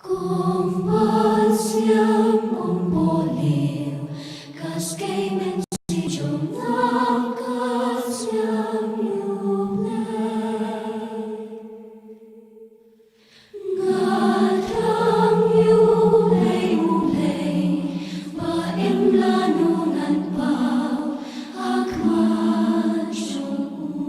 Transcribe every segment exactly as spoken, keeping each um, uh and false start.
Kum ban siam kum boliu, ka skei mynsiem jong nga ka siam ïa U Blei. Nga thrang ïa U Blei, U Blei, ba im lano ngan paw ha khmat jong u.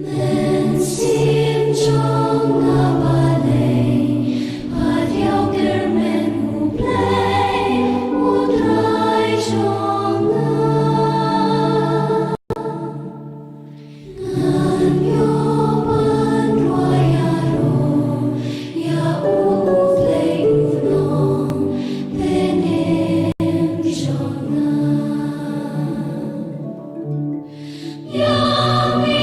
Mynsiem jong nga balei, pat ïoh kyrmen U Blei, U Trai jong nga. Ngan ïoh ban duwai ïaroh ïa U Blei u Nongpynim jong nga. Ïa me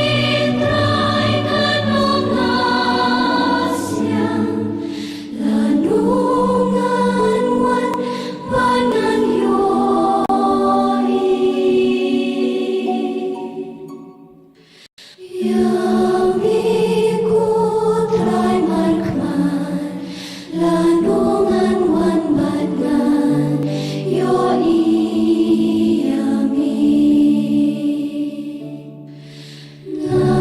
ko Trai Markhmat, lano ngan wan bad ngan ïohi ïa me. Nga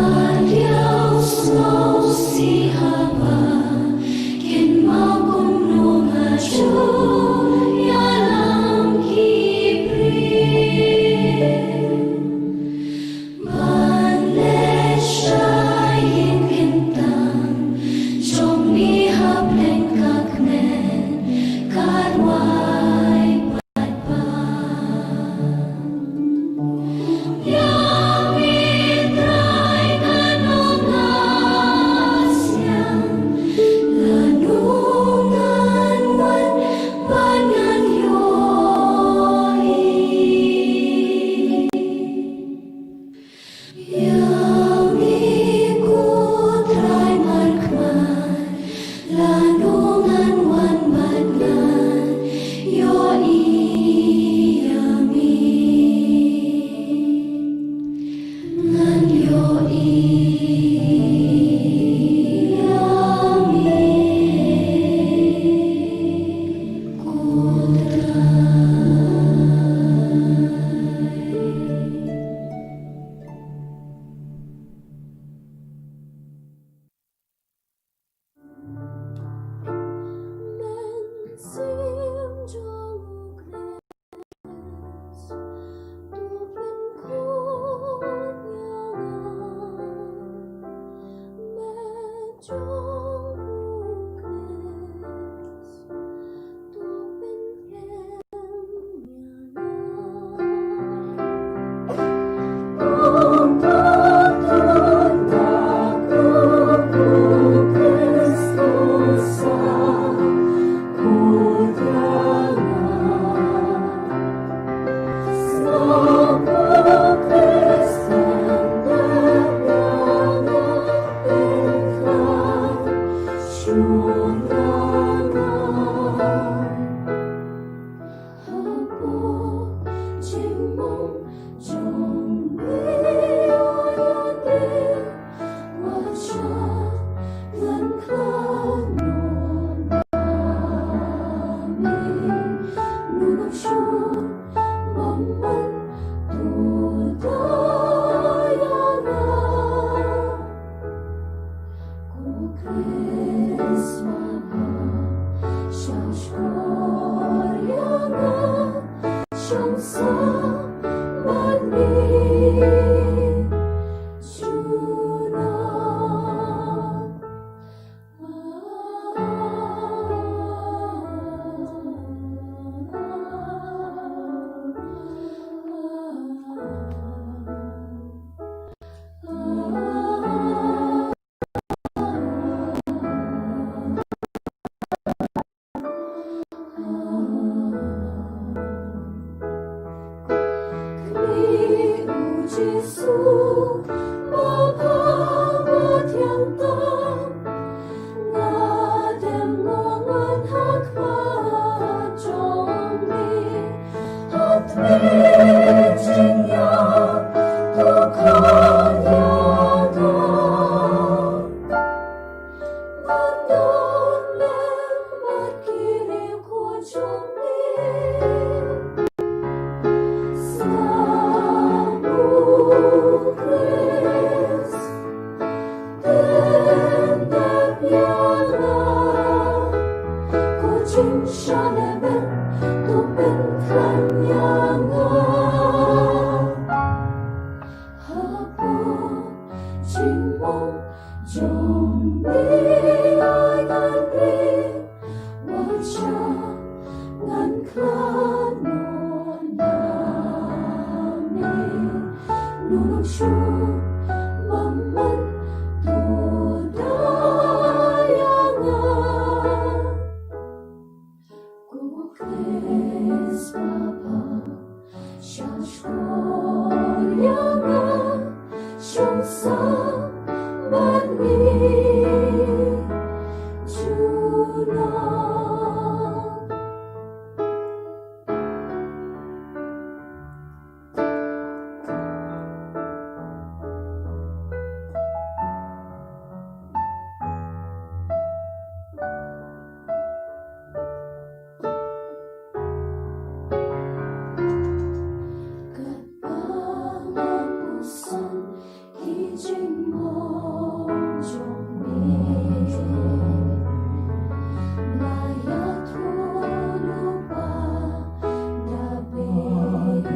diaw sngewsih haba kin mawkum nongaju ïalam ki briew. Ban leit sha ïing kyntang jong me ha Blei ka kmen ka rwai. Ïa me ko Trai Markhmat, lano ngan wan bad ngan ïohi ïa me. Ngan ïohi ïa me ko Trai. Jingmong jong me ai ngan ri, wat shah ngan khlad noh na me. Nunung shuh bymman to da ïa nga. Ko Khrist Papa, shah shkor ïa nga, shong sah bad ngi junom. Katba nga puson ki jingmong jong me, la ïathuh lypa da beh.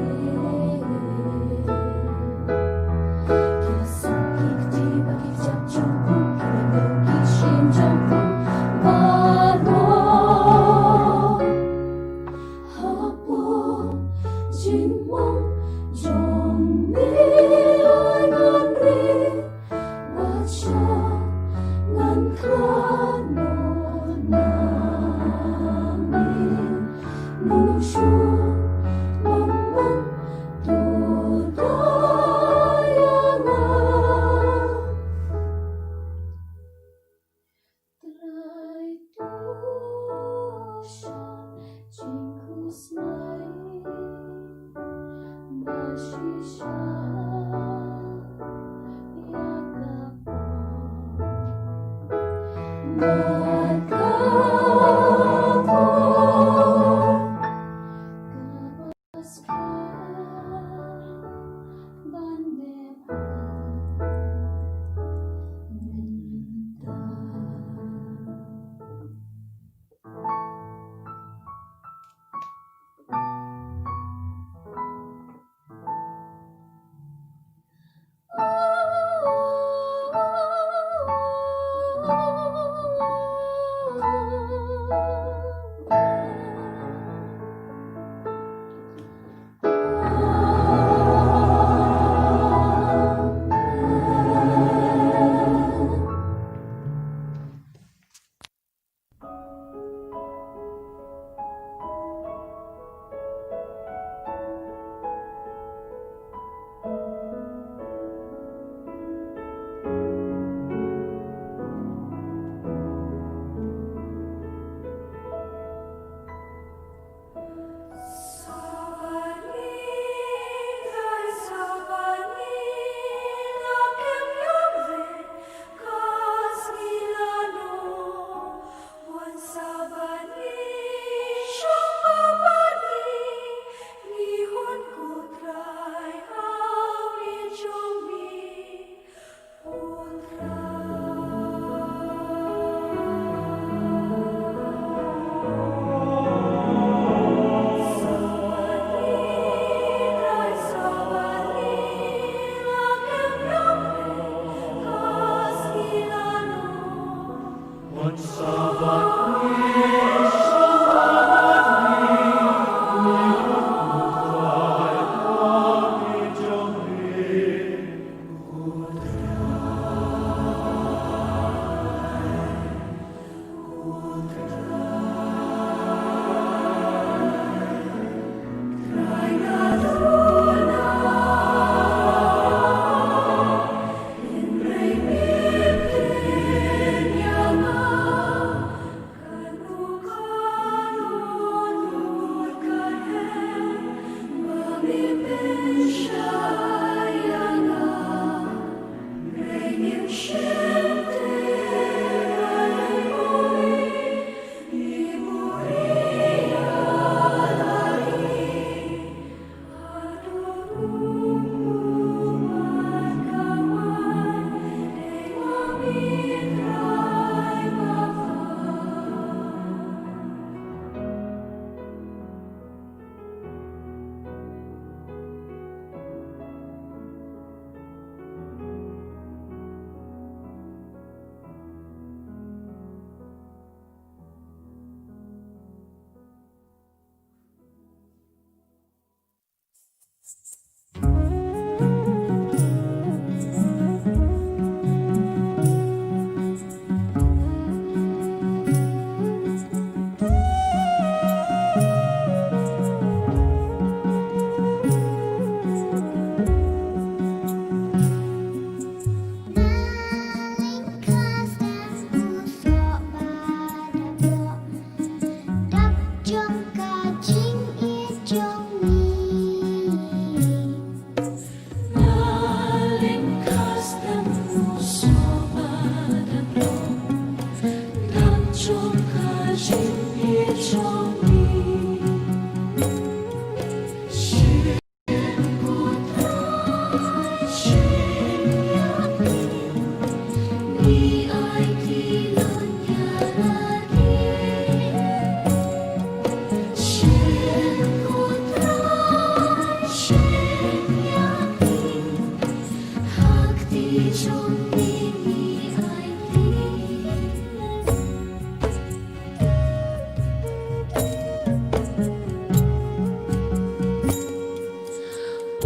Ki la sah ki kti bad ki kjat jong u, ki la dei ki shin jong u baroh. Hapoh jingmong jong me ai ngan ri, wat shah ngan khlad noh na me. Nunung shuh bymman to da ïa nga. Trai, to shon jingkhuslai ba shisha ïa ka por. Bad ka por kaba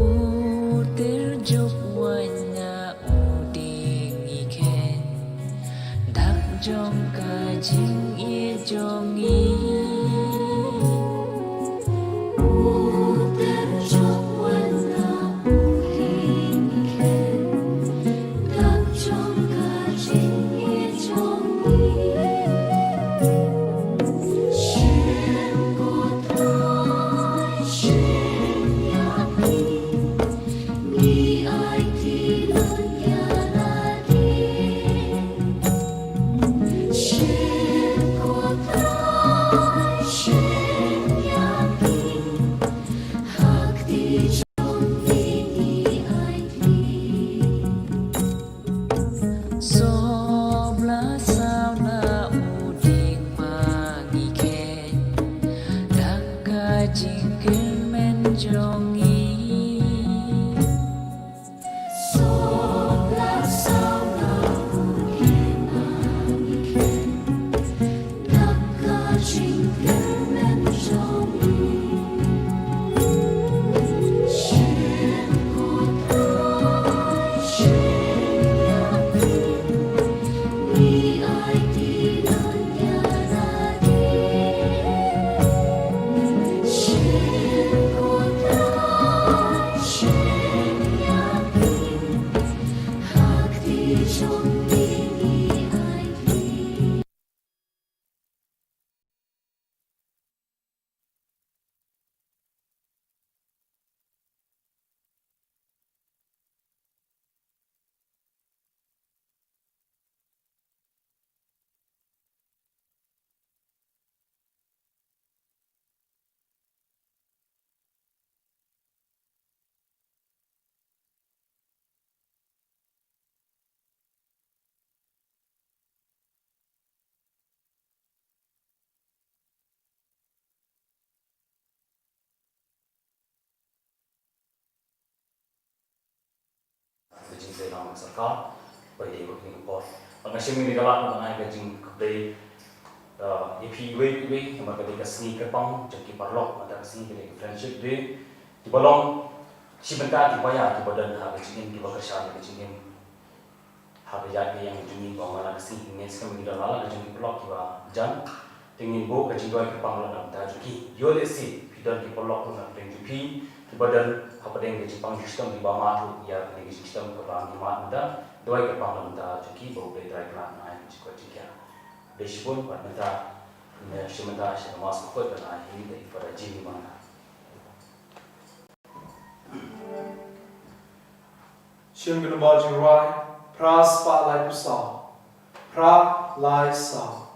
U tyrjup wan na u dieng i khein, dak jong ka jingïeit jong ngi. U tyrjup wan na u dieng i khein, dak jong ka jingïeit jong ngi. Shen ko Trai, shen ïa phi, ngi aiti lut ïa lade. Shen ko Trai, shen ïa phi, ha kti jong ngi ngi aiti. Sop la saw na u dieng ba ngi khein, da ka jingkyrmen jong ngi. Sop la saw na u dieng ba ngi khein, da ka jingkyrmen jong ngi. Shen ko Trai, shen ïa phi, ngi aiti lut ïa lade. Shen ko Trai, shen ïa phi, ha kti jong ngi ngi aiti. Ka jingïalam sorkar, ba ïadei bad kane ka por. Bad nga shem ïa kane ka lad ban ai ka jingkhublei, uh, ïa phi iwei pa iwei, namar ka dei ka sngi kyrpang jong ki paralok, namar ka sngi ka dei ka Friendship Day. Kiba long shi bynta kiba ïa, kiba don ha ka jingim, kiba kyrshan ha ka jingim. Ha ka ïaid ka ïeng jong ngi ba man la ka sngi, ngin skhem ba ngi don la ka jong ki paralok kiba jan. Te ngin buh ka jingduwai kyrpang na ka bynta jong ki. Ïoh lehse phi don ki paralok ruh na pdeng jong phi kiba don ha pdeng ka jingpang jingshitom, kiba mad ruh ïa kane ka jingshitom kaba ngi mad mynta. Duwai kyrpang na ka bynta jong ki ba U Blei Trai Kynrad un ai ka jingkoit jingkhiah. Khublei shibun bad mynta ngin ïa shim bynta sha ka Mass bakhuid ban ai ha i Father Jimmy Mangkha. Shem ka nombar jingrwai, phra spah laiphew saw, phra lai saw.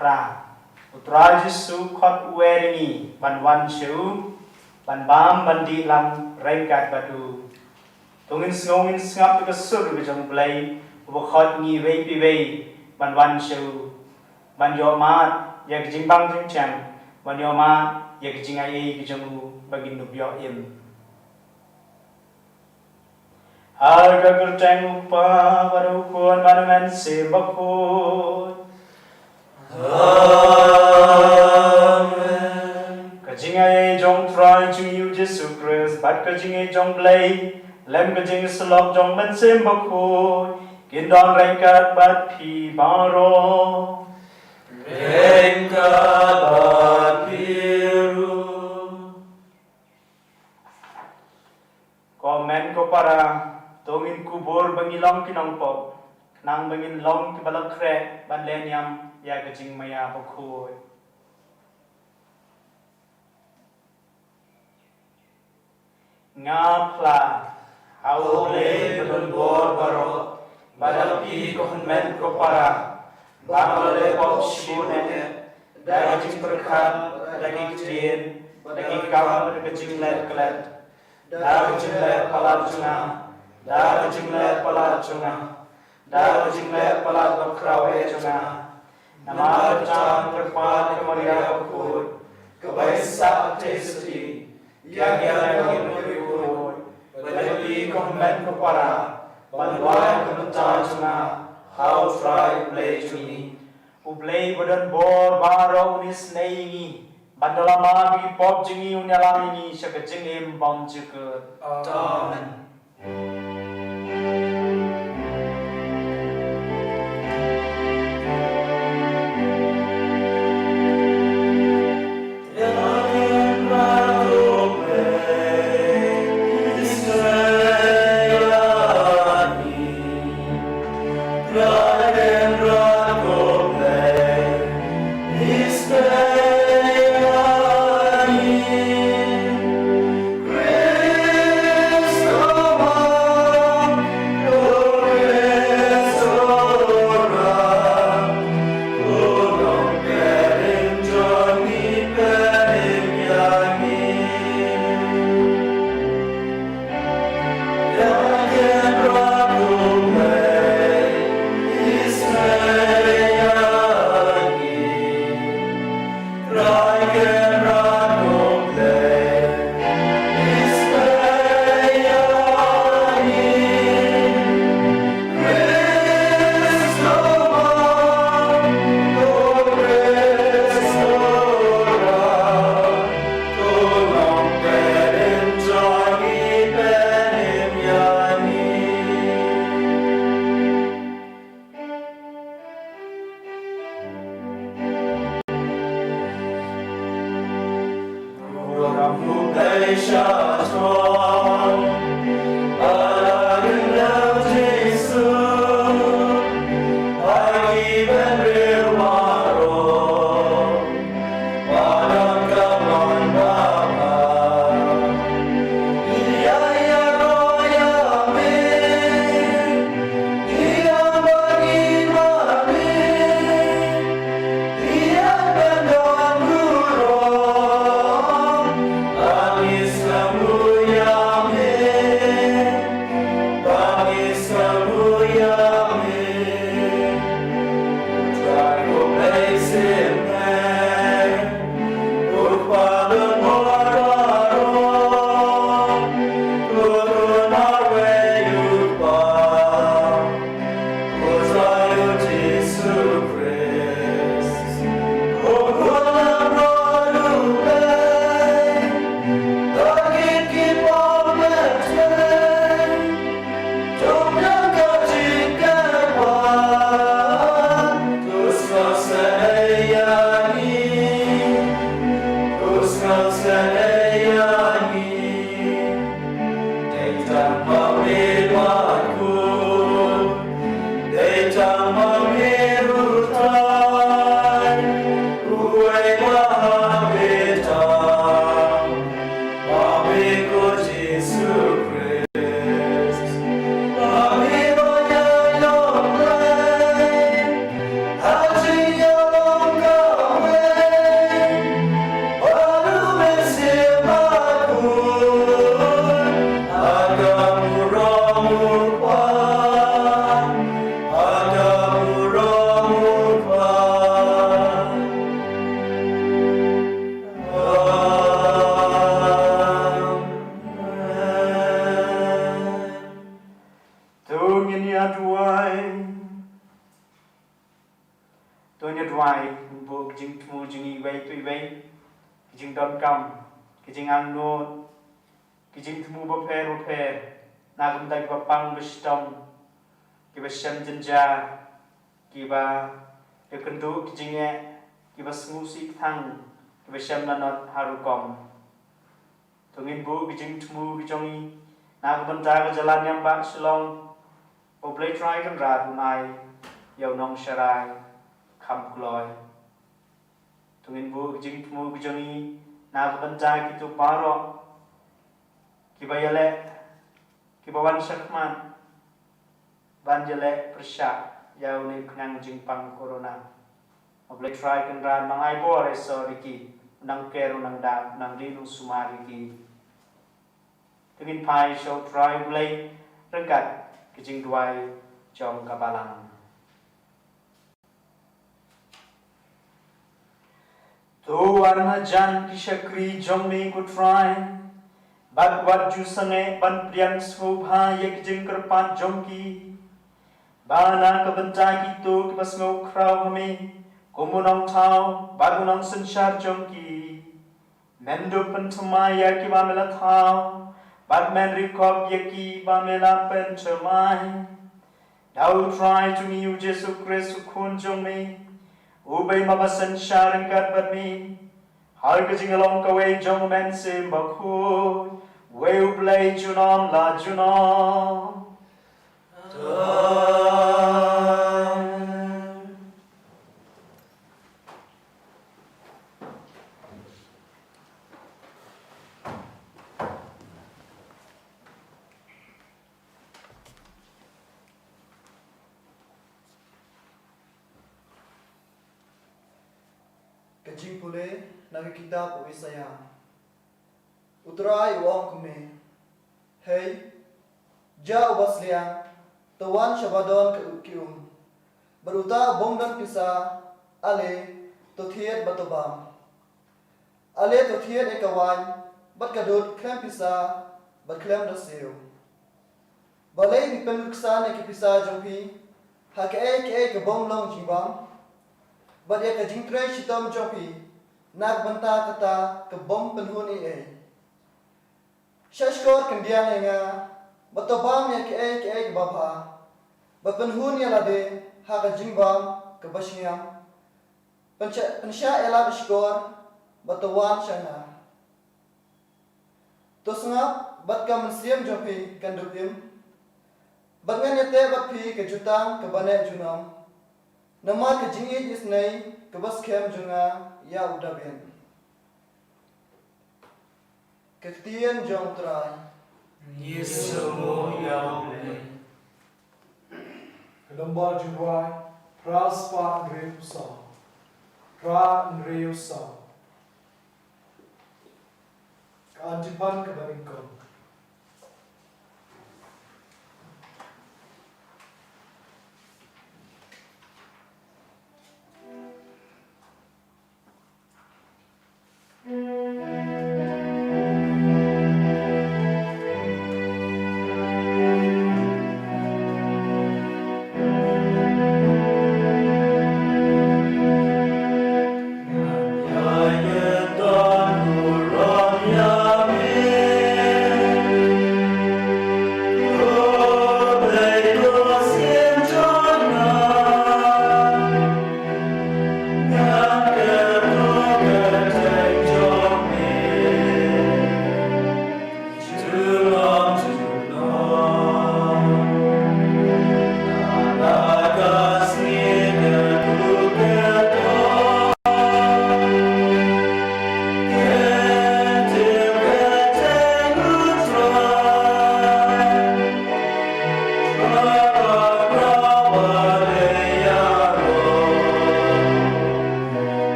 Trai. U Trai Jisu khot u wer ïa ngi ban wan sha u, ban bam ban dih lang ryngkat bad u. To ngin sngew ngin sngap ïa ka sur ka jong u Blei, uba khot ngi iwei pa iwei ban wan sha u, ban ïoh mad ïa ka jingbang jingthiang, ban ïoh mad ïa ka jingai ei ka jong u ba ngin ïoh im. Ha ka kyrteng u Kpa bad u Khun bad u Mynsiem Bakhuid. Amen. Ka jingai ei jong u Trai jong ngi u Jisu Khrist bad ka jingai jong u Blei lem ka jingsyllok jong u Mynsiem Bakhuid kin don ryngkat bad phi baroh. Ryngkat bad phi ruh. Ko hynmen ko para, to ngin kubur ba ngi long ki nongpop, khnang ba ngin long kiba la khreh ban leh niam ïa ka jingmaïa bakhuid. Nga phla ha u Blei ba don bor baroh, bad ha phi ko hynmen ko para, ba nga la leh pop shibun eh, da ka jingpyrkhat, da ki ktien, da ki kam, da ka jingleh klet, da ka jingleh palat jong nga, da ka jingleh palat jong nga, da ka jingleh palat bakhraw eh jong nga. Namar kata nga kyrpad ïa ka Maria bakhuid, kaba ïaisah theisotti ïa ngi, ïa ngi ki riewkhuid, bad ïa phi ko hynmen ko para, ban wad ïa ka bynta jong nga ha u Trai u Blei jong ngi. U Blei ba don bor baroh un isynei ïa ngi, ban da la map ïa ki pop jong ngi, un ïalam ïa ngi sha ka jingim bymjukut. Amen. donkam ki jingangnud, ki jingthmu bapher bapher na ka bynta kiba pang ba shitom, kiba shem jynjar, kiba ïakynduh ki jingeh, kiba sngewsih kthang, kiba shem lanot ha rukom. To ngin buh ki jingthmu ki jong ngi na ka bynta ka jylla Niam Bah Shillong, ba U Blei Trai Kynrad un ai ïa u nongsharai kham kloi. To ngin buh ki jingthmu ki jong ngi na ka bynta kito baroh kiba ïaleh, kiba wan shakhmat ban ïaleh pyrshah ïa une u khnang jingpang corona. U Blei Trai Kynrad nang ai bor ïa ki, nang ker, nang da, nang dei nang sumar ïa ki. To ngin phai sha U Trai U Blei ryngkat ki jingduwai jong ka balang. To wan hajan ki shakri jong me ko Trai, bad wat ju sangeh ban pdiang sngewbha ïa ki jingkyrpad jong ki, ba na ka bynta kito kiba sngewkhraw ha me kum u nongthaw bad u nongsynshar jong ki. Men dup pynthymmai ïa kiba me la thaw, bad men ryngkop ïa kiba me la pynthymmai. Da U Trai jong ngi U Jisu Khrist U Khun jong me, uba ïa ma ba synshar ryngkat bad me ha ka jinglong kawei jong U Mynsiem Bakhuid, uwei U Blei junom la junom. Ka jingpule na ka kitab u Isaïah. U Trai u ong kumne: Hei, jia uba sliang, to wan sha ba don ka u- ki um. Bad uta u bym don pisa, ale, to thied bad to bam. Ale, to thied ïa ka waiñ bad ka dud khlem pisa bad khlem da siew. Balei phi pynlut ksan ïa ka pisa jong phi ha kaei kaei ka bym long jingbam, bad ïa ka jingtrei shitom jong phi na ka bynta kata ka bym pynhun ei ei? Shah shkor kyndiang ïa nga, bad to bam ïa kaei kaei kaba bha, bad pynhun ïa lade ha ka jingbam kaba shngiam. Pynshah, pynshah ïa lade shkor, bad to wan sha nga. To sngap, bad ka mynsiem jong phi kan dup im, bad ngan ïateh bad phi ka jutang kaba neh junom, namar ka jingïeit isynei kaba skhem jong nga ïa u Dabid. Ka ktien jong U Trai. Ngi sngewbha ïa U Blei. Ka Nambor Jingrwai phra spah hynriew saw. Phra hynriew saw. Ka Antiphon kaba nyngkong.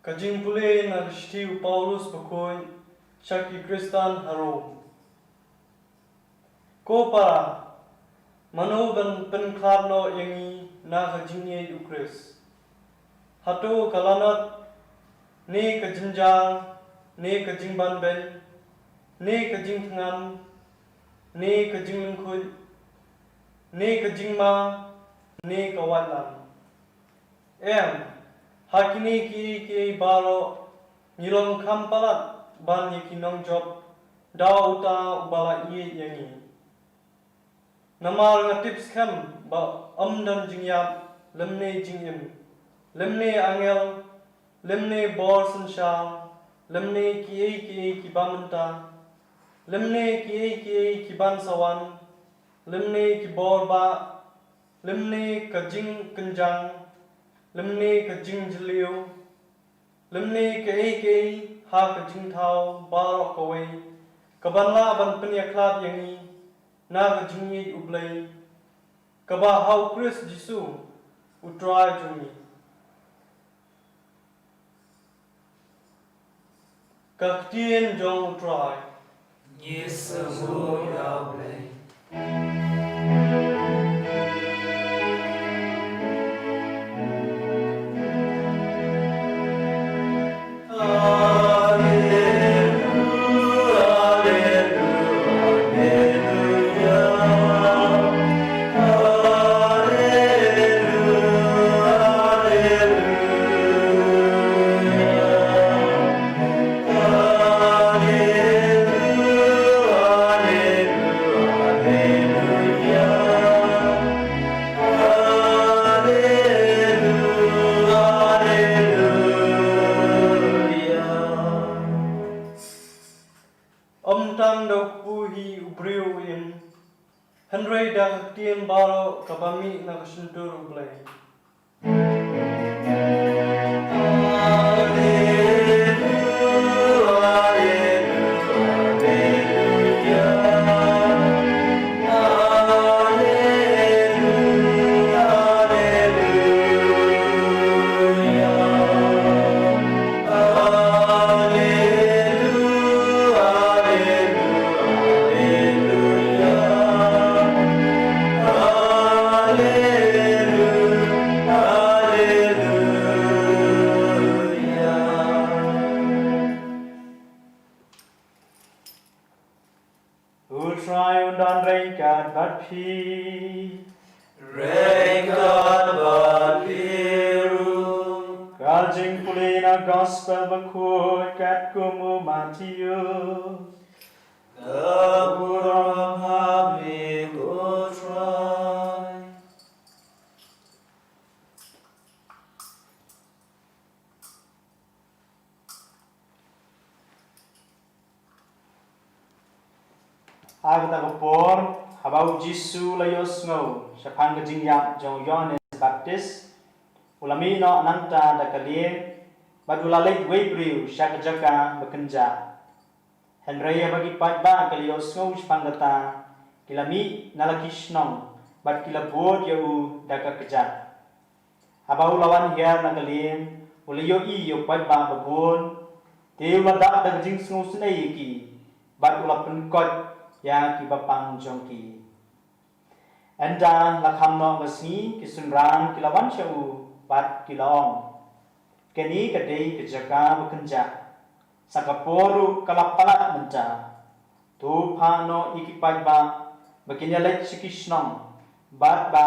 Ka jingpule na ka shithi u Paulus bakhuid sha ki Khristan ha Rom. Ko para, mano ban pynkhlad noh ïa ngi na ka jingïeit u Khrist? Hato ka lanot, ne ka jynjar, ne ka jingbanbeiñ, ne ka jingthngan, ne ka jinglyngkhuid, ne ka jingma, ne ka waitlam? Em, ha kine kiei kiei baroh ngi long kham palat ban ïa ki nongjop da uta uba la ïeit ïa ngi. Namar nga tip skhem ba ym don jingïap, lymne jingim, lymne angel, lymne bor synshar, lymne kiei kiei kiba mynta, lymne kiei kiei ki ban sa wan, lymne ki bor bah, lymne ka jingkynjang, lymne ka jingjylliew, lymne kaei kaei ha ka jingthaw baroh kawei, ka ban lah ban pynïakhlad ïa ngi na ka jingïeit U Blei, kaba ha u Khrist Jisu, U Trai jong ngi. Ka ktien jong U Trai. Ngi sngewbha ïa U Blei. Ym tang da u kpu hi u briew u im, hynrei da ka ktien baroh kaba mih na ka shyntur U Blei. U Trai un don ryngkat bad phi. Ryngkat bad phi ruh. Ka jingpule na Gospel bakhuid katkum u Mathaios. Ka burom ha me ko Trai. Ha kata ka por, haba u Jisu u la ïohsngew shaphang ka jingïap jong u Ïohannes Baptist, u la mih noh nangta da ka lieng, bad u la leit uwei u briew sha ka jaka ba kynjah. Hynrei haba ki paidbah ki la ïohsngew shaphang kata, ki la mih na la ki shnong, bad ki la bud ïa u da ka kjat. Haba u la wan hiar na ka lieng, u la ïohi ïa u paidbah babun, te u la dak da ka jingsngewsynei ïa ki, bad u la pynkoit ïa ki bapang jong ki. Ynda la kham noh ka sngi, ki synran ki la wan sha u, bad ki la ong, kane ka dei ka jaka ba kynjah, sa ka por ruh ka la palat mynta. To phah noh ïa ki paidbah ba kin ïaleit sha ki shnong, bad ba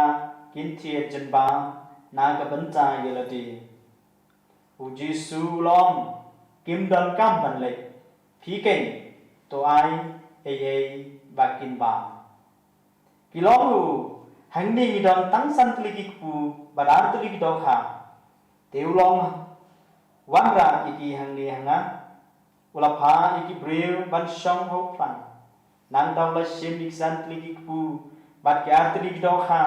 kin thied jingbam na ka bynta ïa lade. U Jisu u la ong, kim donkam ban leit, phi keiñ to ai eiei ba kin bam. Ki la ong ïa u, hangne ngi don tang san tylli ki kpu bad ar tylli ki dohkha. Te u la ong, wanrah ïa ki hangne ha nga. U la phah ïa ki briew ban shong ha u phlang. Nangta u la shim ïa ki san tylli ki kpu bad ki ar tylli ki dohkha.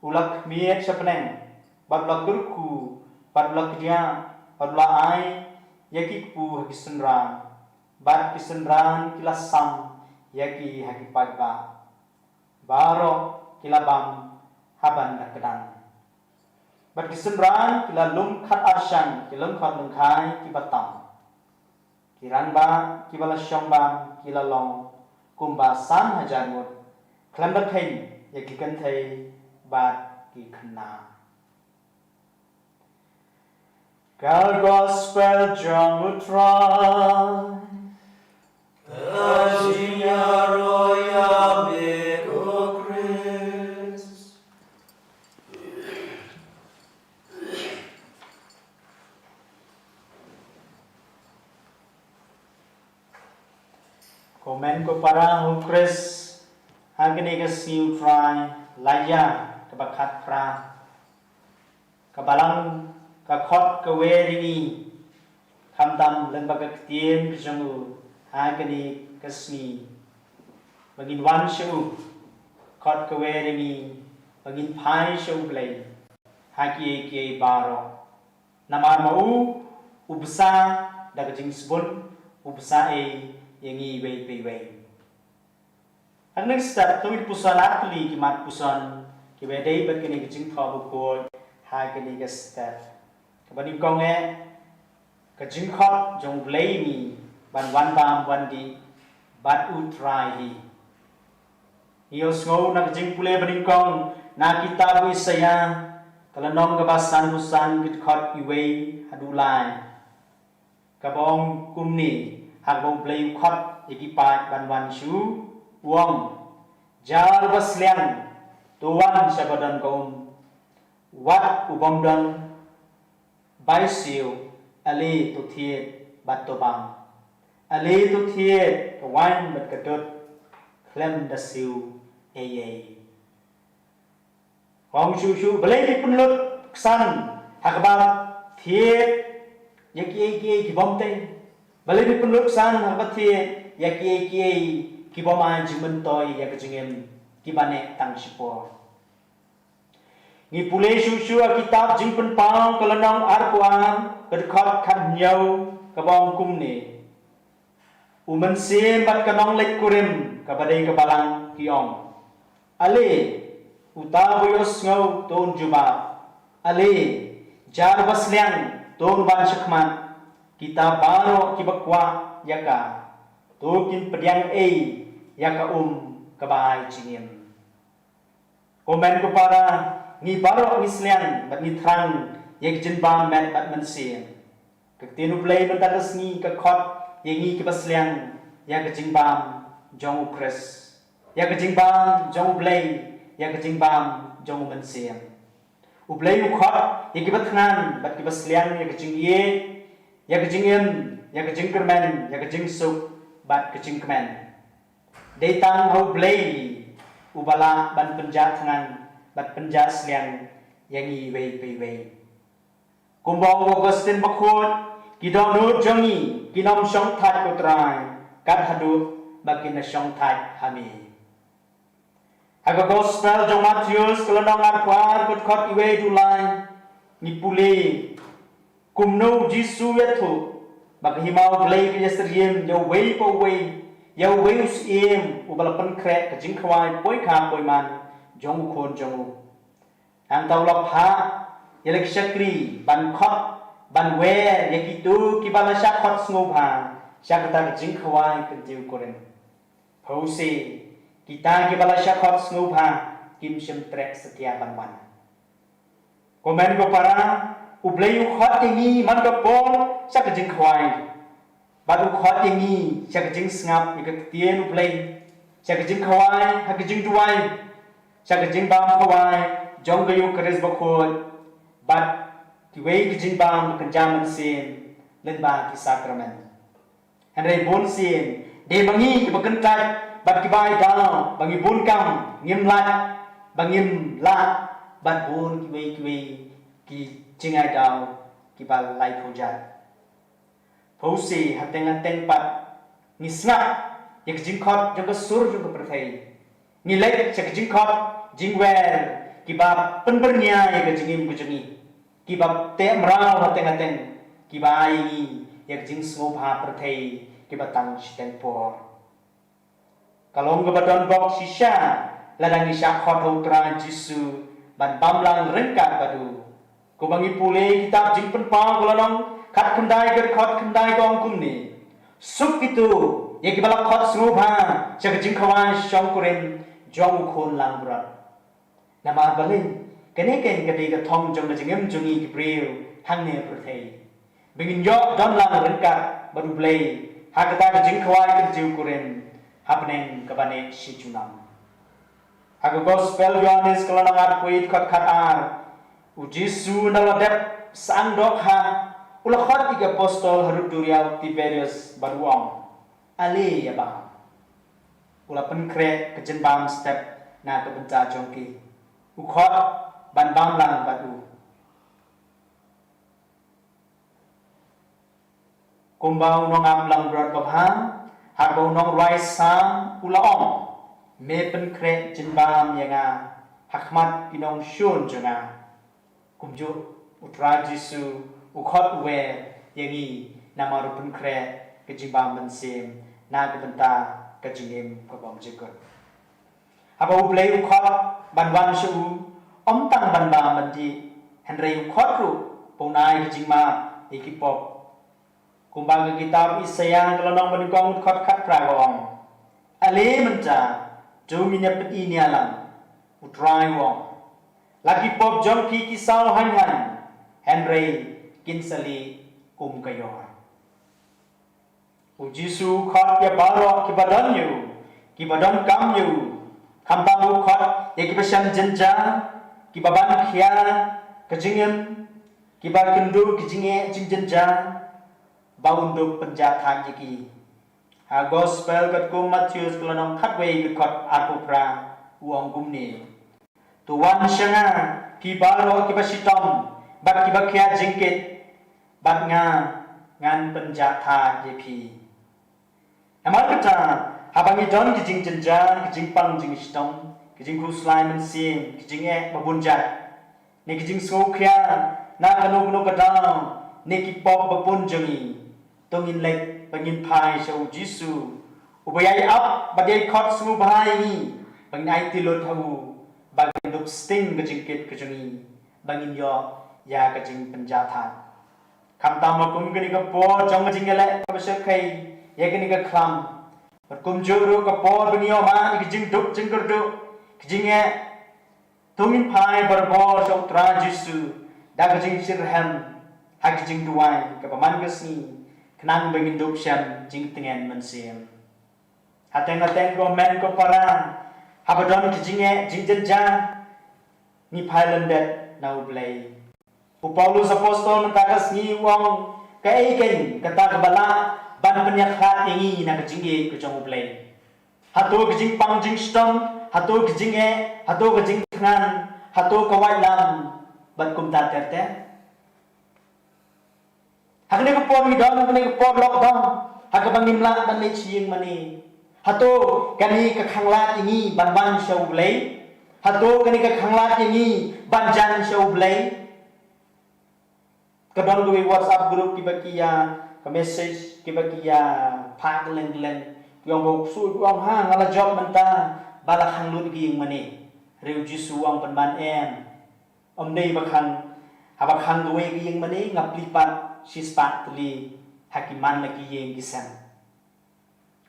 U la khmied sha bneng, bad u la kyrkhu, bad u la kdiah, bad u la ai ïa ki kpu ha ki synran, bad ki synran ki la sam ïa ki ha ki paidbah. Baroh ki la bam ha ban da kdang. Bad ki synran ki la lum khat arshang ki lyngkhot lyngkhai kiba tam. Ki rangbah kiba la shong bam ki la long kumba san hajar ngut, khlem da kheiñ ïa ki kynthei bad ki khynnah. Ka Gospel jong U Trai. Ka jingïaroh ïa me ko Khrist. Ko hynmen ko para ha U Khrist, ha kane ka sngi U Trai la ïa kaba khatphra. Ka Balang ka khot kawei ïa ngi, khamtam lyngba ka ktien ka jong u ha kane ka sngi. Ba ngin wan sha u, khot kawei ïa ngi ba ngin phai sha U Blei ha kiei kiei baroh. Namar ma u, u bsa da ka jingsbun, u bsa ei ïa ngi iwei pa iwei. Ha kane ka step, to ngin puson ar tylli ki mat puson kiba dei bad kane ka jingthoh bakhuid ha kane ka step. Kaba nyngkong eh, ka jingkhot jong U Blei ïa ngi ban wan bam wan dih bad U Trai hi. Ngi ïohsngew na ka jingpule ba nyngkong na kitab u Isaïah, ka lynnong kaba sanphew san, ka dkhot iwei haduh lai. Kaba ong kumne, ha kaba U Blei u khot ïa ki paid ban wan sha u, u ong: Jar ba sliang, to wan sha ba don ka um. Wat u bym don, bai siew, ale to thied bad to bam. Ale to thied ka waiñ bad ka dud, khlem da siew ei ei. Ong shuh shuh, balei phi pynlut ksan ha kaba thied ïa kiei kiei ki bym tei? Balei phi pynlut ksan ha kaba thied ïa kiei kiei ki bym ai jingmyntoi ïa ka jingim, kiba neh tang shipor? Ngi pule shuh shuh ha kitab Jingpynpaw ka lynnong arphew ar, ka dkhot khathynñiew, kaba ong kumne: U mynsiem bad ka nongleit kurim kaba dei ka balang ki ong: Ale, uta uba ïohsngew to un jubab. Ale, jar ba sliang to un wan shakhmat. Kita baroh kiba kwah ïa ka, to kin pdiang ei ïa ka um kaba ai jingim. Ko hynmen ko para, ngi baroh ngi sliang bad ngi thrang ïa ka jingbam met bad mynsiem. Ka ktien U Blei mynta ka sngi ka khot ïa ngi kiba sliang ïa ka jingbam jong U Khrist, ïa ka jingbam jong U Blei, ïa ka jingbam jong U Mynsiem. U Blei u khot ïa kiba thngan bad kiba sliang ïa ka jingïeit, ïa ka jingim, ïa ka jingkyrmen, ïa ka jingsuk bad ka jingkmen. Dei tang ha U Blei uba lah ban pynjah thngan bad pynjah sliang ïa ngi iwei pa iwei. Kumba ong u Augustine Bakhuid, ki dohnud jong ngi kin ym shongthait, ko Trai, kat haduh ba kin da shongthait ha me. Ha ka Gospel jong u Mathaios ka lynnong arphew ar, ka dkhot iwei haduh lai, ngi pule kumno u Jisu u ïathuh ba ka hima U Blei ka ïasyriem ïa uwei pa uwei, ïa uwei u syiem uba la pynkhreh ka jingkhawai poikha poiman jong u Khun jong u. Hangta u la phah ïa la ki shakri ban khot, ban wer ïa kito kiba la shah khot sngewbha sha kata ka jingkhawai kyntiew kurim. Phewse, kita kiba la shah khot sngewbha kim shym treh satia ban wan. Ko hynmen ko para, U Blei u khot ïa ngi man ka por sha ka jingkhawai. Bad u khot ïa ngi sha ka jingsngap ïa ka ktien U Blei, sha ka jingkhawai ha ka jingduwai, sha ka jingbam khawai jong ka Eukharist Bakhuid, bad kiwei ki jingbam kynja mynsiem lyngba ki sakramen. Hynrei bun sien, dei ma ngi kiba kyntait bad kiba ai daw ba ngi bun kam, ngim lait, ba ngim lah, bad bun kiwei kiwei ki jingai daw kiba laiphew jait. Phewse, hateng hateng pat ngi sngap ïa ka jingkhot jong ka sur jong ka pyrthei. Ngi leit sha ka jingkhot jingwer kiba pynbyrngia ïa ka jingim ka jong ngi, kiba teh mraw hateng hateng, kiba ai ïa ngi ïa ka jingsngewbha pyrthei kiba tang shiteng por. Ka long kaba don bok shisha lada ngi shah khot ha U Trai Jisu ban bam lang ryngkat bad u. Kumba ngi pule kitab Jingpynpaw ka lynnong khatkhyndai ka dkhot khyndai ka ong kumne: Suk kito ïa kiba la khot sngewbha sha ka jingkhawai shongkurim jong U Khun langbrot. Namar balei, kane keiñ ka dei ka thong jong ka jingim jong ngi ki briew hangne ha pyrthei, ba ngin ïoh don lang ryngkat bad U Blei ha kata ka jingkhawai ka jingkurim ha bneng kaba neh shi junom. Ha ka Gospel Ïoannis ka lynnong arphew wei dkhot khatar, U Jisu ynda u la dep sah dohkha, u la khot ïa ki apostol harud duriaw Tiberias bad u ong: Ale ïa bam. U la pynkhreh ka jingbam step na ka bynta jong ki. U khot ban bam lang bad u. Kumba u nongap langbrot babha, ha kaba u nongrwai Salm u la ong: Me pynkhreh jingbam ïa nga ha khmat ki nongshun jong nga. Kumjuh U Trai Jisu u khot u wer ïa ngi namar u pynkhreh ka jingbam mynsiem na ka bynta ka jingim ka bymjukut. Haba U Blei u khot ban wan sha u, ym tang ban bam ban dih, hynrei u khot ruh ba un ai ka jingmap ïa ki pop. Kumba ka kitab Isaïah ka lynnong ba nyngkong dkhot khatphra ka ong: Ale mynta, to ngin ïa pyni nia lang, U Trai u ong. La ki pop jong phi ki saw haiñ haiñ, hynrei kin sa lieh kum ka ïor. U Jisu u khot ïa baroh kiba don ïa u, kiba donkam ïa u. Khamtam u khot ïa kiba shem jynjar, kiba ban khia ka jingim, kiba kynduh ki jingeh jingjynjar, ba un dup pynjah thait ïa ki. Ha Gospel katkum u Mathaios ka lynnong khatwei ka dkhot arphew phra u ong kumne: To wan sha nga, phi baroh kiba shitom bad kiba khia jingkit, bad nga, ngan pynjah thait ïa phi. Namar kata, haba ngi don ki jingjynjar, ki jingpang jingshitom, ki jingkhuslai mynsiem, ki jingeh ba bun jait, ne ki jingsngewkhia na kano kano ka daw, ne ki pop ba bun jong ngi, to ngin leit ba ngin phai sha U Jisu, uba ïai ap bad ïai khot sngewbha ïa ngi ba ngin aiti lut ha u, ba ngin dup sting ka jingkit ka jong ngi, ba ngin ïoh ïa ka jingpynjah thait. Khamtam ha kum kane ka por jong ka jingïaleh kaba shyrkhei ïa kane ka khlam, bad kumjuh ruh ka por ba ngi ïoh mad ïa ka jingduk jingkyrduh, ka jingeh, to ngin phai barabor sha U Trai Jisu da ka jingshitrhem ha ka jingduwai kaba man ka sngi, khnang ba ngin dup shem jingtngen mynsiem. Hateng hateng ko hynmen ko para, haba don ki jingeh jingjynjar, ngi phai lyndet na U Blei. U Paulus apostol mynta ka sngi u ong, kaei keiñ kata kaba lah ban pynïakhlad ïa ngi na ka jingïeit ka jong U Blei? Hato ka jingpang jingshitom, hato ka jingeh, hato ka jingthngan, hato ka waitlam, bad kumta ter ter? Ha kane ka por ngi don, ha kane ka por lockdown, ha kaba ngim lah ban leit sha ïing mane, hato kane ka khanglad ïa ngi ban wan sha U Blei? Hato kane ka khanglad ïa ngi ban jan sha U Blei? Ka don kawei WhatsApp group kiba ki ïa ka message, kiba ki ïa phah kylleng kylleng. Ki ong ba u ksuid u ong, ha, nga la jop mynta ba la khang lut ka ïing mane. Hynrei U Jisu u ong pynban em. Ym dei ba khang, haba khang kawei ka ïing mane nga plie pat shispah tylli ha ki man la ki ïing ki sem.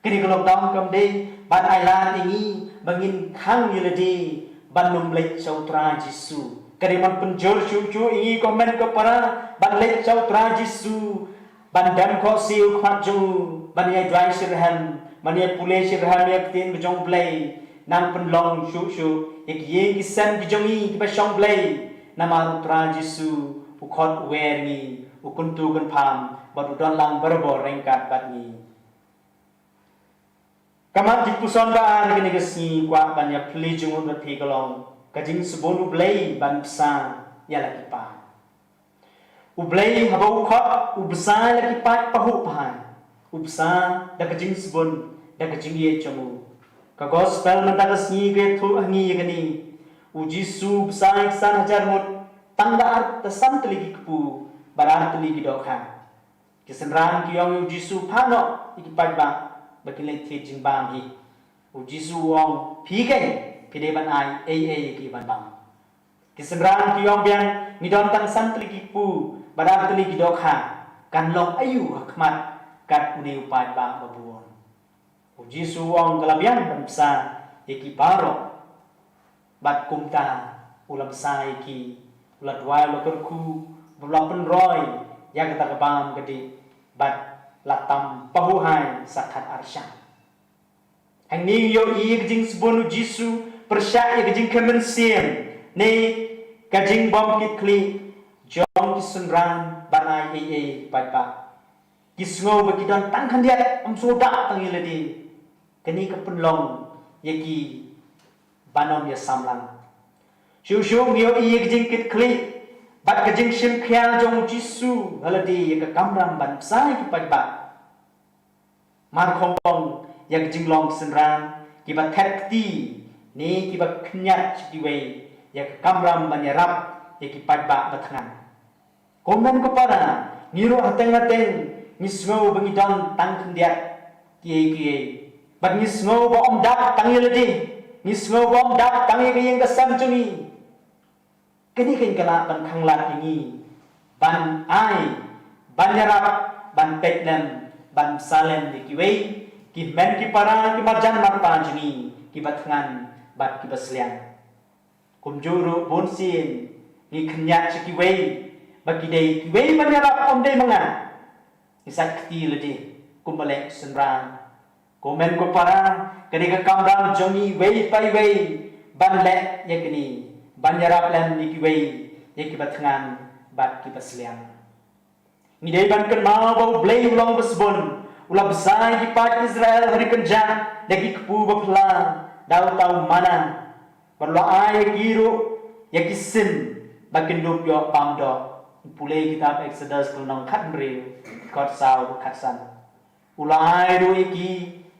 Kane ka lockdown kam dei ban ailad ïa ngi ba ngin khang ïa lade ban ym leit sha U Trai Jisu. Ka dei ban pynjur shuh shuh ïa ngi ko hynmen ko para ban leit sha U Trai Jisu, ban dem khohsiew khmat jong u, ban ïa duwai shitrhem, ban ïa pule shitrhem ïa ka ktien ka jong U Blei, nang pynlong shuh shuh ïa ki ïing ki sem ki jong ngi kiba shong Blei. Namar U Trai Jisu u khot u wer ngi, u kyntu kynpham bad u don lang barabor ryngkat bad ngi. Ka mat jingpuson ba ar kane ka sngi kwah ban ïa plie jingmut bad phi ka long ka jingsbun U Blei ban bsa ïa la ki paid. U Blei haba u khot u bsa ïa la ki paid pahuh phai. U bsa da ka jingsbun, da ka jingïeit jong u. Ka gospel mynta ka sngi ka ïathuh ha ngi ïa kane. U Jisu u bsa ïa ki san hajar ngut tang da ar, da san tylli ki kpu bad ar tylli ki dohkha. Ki synran ki ong ïa u Jisu, phah noh ïa ki paidbah ba kin leit thied jingbam hi. U Jisu u ong, phi keiñ phi dei ban ai ei ei ïa ki ban bam. Ki synran ki ong biang, ngi don tang san tylli ki kpu bad ar tylli ki dohkha, kan long aïu ha khmat kat une u paidbah babun? U Jisu u ong, ka la biang ban bsa ïa ki baroh. Bad kumta u la bsa ïa ki, u la duwai, u la kyrkhu, u la pynroi ïa kata ka bam ka dih, bad la tam pahuh hai sa khat ar shyiap. Hangne ngi ïohi ïa ka jingsbun u Jisu pyrshah ïa ka jingkmen sien ne ka jingbym kit khlieh jong ki synran ban ai ei ei paidbah. Ki sngew ba ki don tang khyndiat, ym sngewdap tang ïa lade. Kane ka pynlong ïa ki ban ym ïasamla. Shuh shuh ngi ïohi ïa ka jingkit khlieh bad ka jingshim khia jong u Jisu ha lade ïa ka kamram ban bsa ïa ki paidbah. Mar khongpong ïa ka jinglong synran kiba thet kti ne kiba khynñiat sha kiwei, ïa ka kamram ban ïarap ïa ki paidbah bathngan. Ko hynmen ko para, ngi ruh hateng hateng ngi sngew ba ngi don tang khyndiat kiei kiei, bad ngi sngew ba ym dap tang ïa lade, ngi sngew ba ym dap tang ïa ka ïing ka sem jong ngi. Kane kan kylla ban khanglad ïa ngi ban ai, ban ïarap, ban peit lem, ban bsa lem ïa kiwei, ki hynmen ki para, ki marjan marpa jong ngi kiba thngan bad kiba sliang. Kumjuh ruh bun sien ngi khynñiat sha kiwei ba ki dei kiwei ban ïarap, ym dei ma nga. Ngi sait kti lade kumba leh synran. Ko hynmen ko para, kane ka kamram jong ngi iwei pa iwei ban leh ïa kane, ban ïarap lem ïa kiwei, ïa kiba thngan bad kiba sliang. Ngi dei ban kynmaw ba U Blei u long uba sbun, u la bsa ïa ki paid Israel ha ri kynjah da ki kpu ba phylla, da uta u manna, bad u la ai ïa ki ruh ïa ki sim ba kin dup ïoh bam doh. Pule kitab Exodus ka lynnong khathynriew, dkhot saw bad khatsan. U la ai ruh ïa ki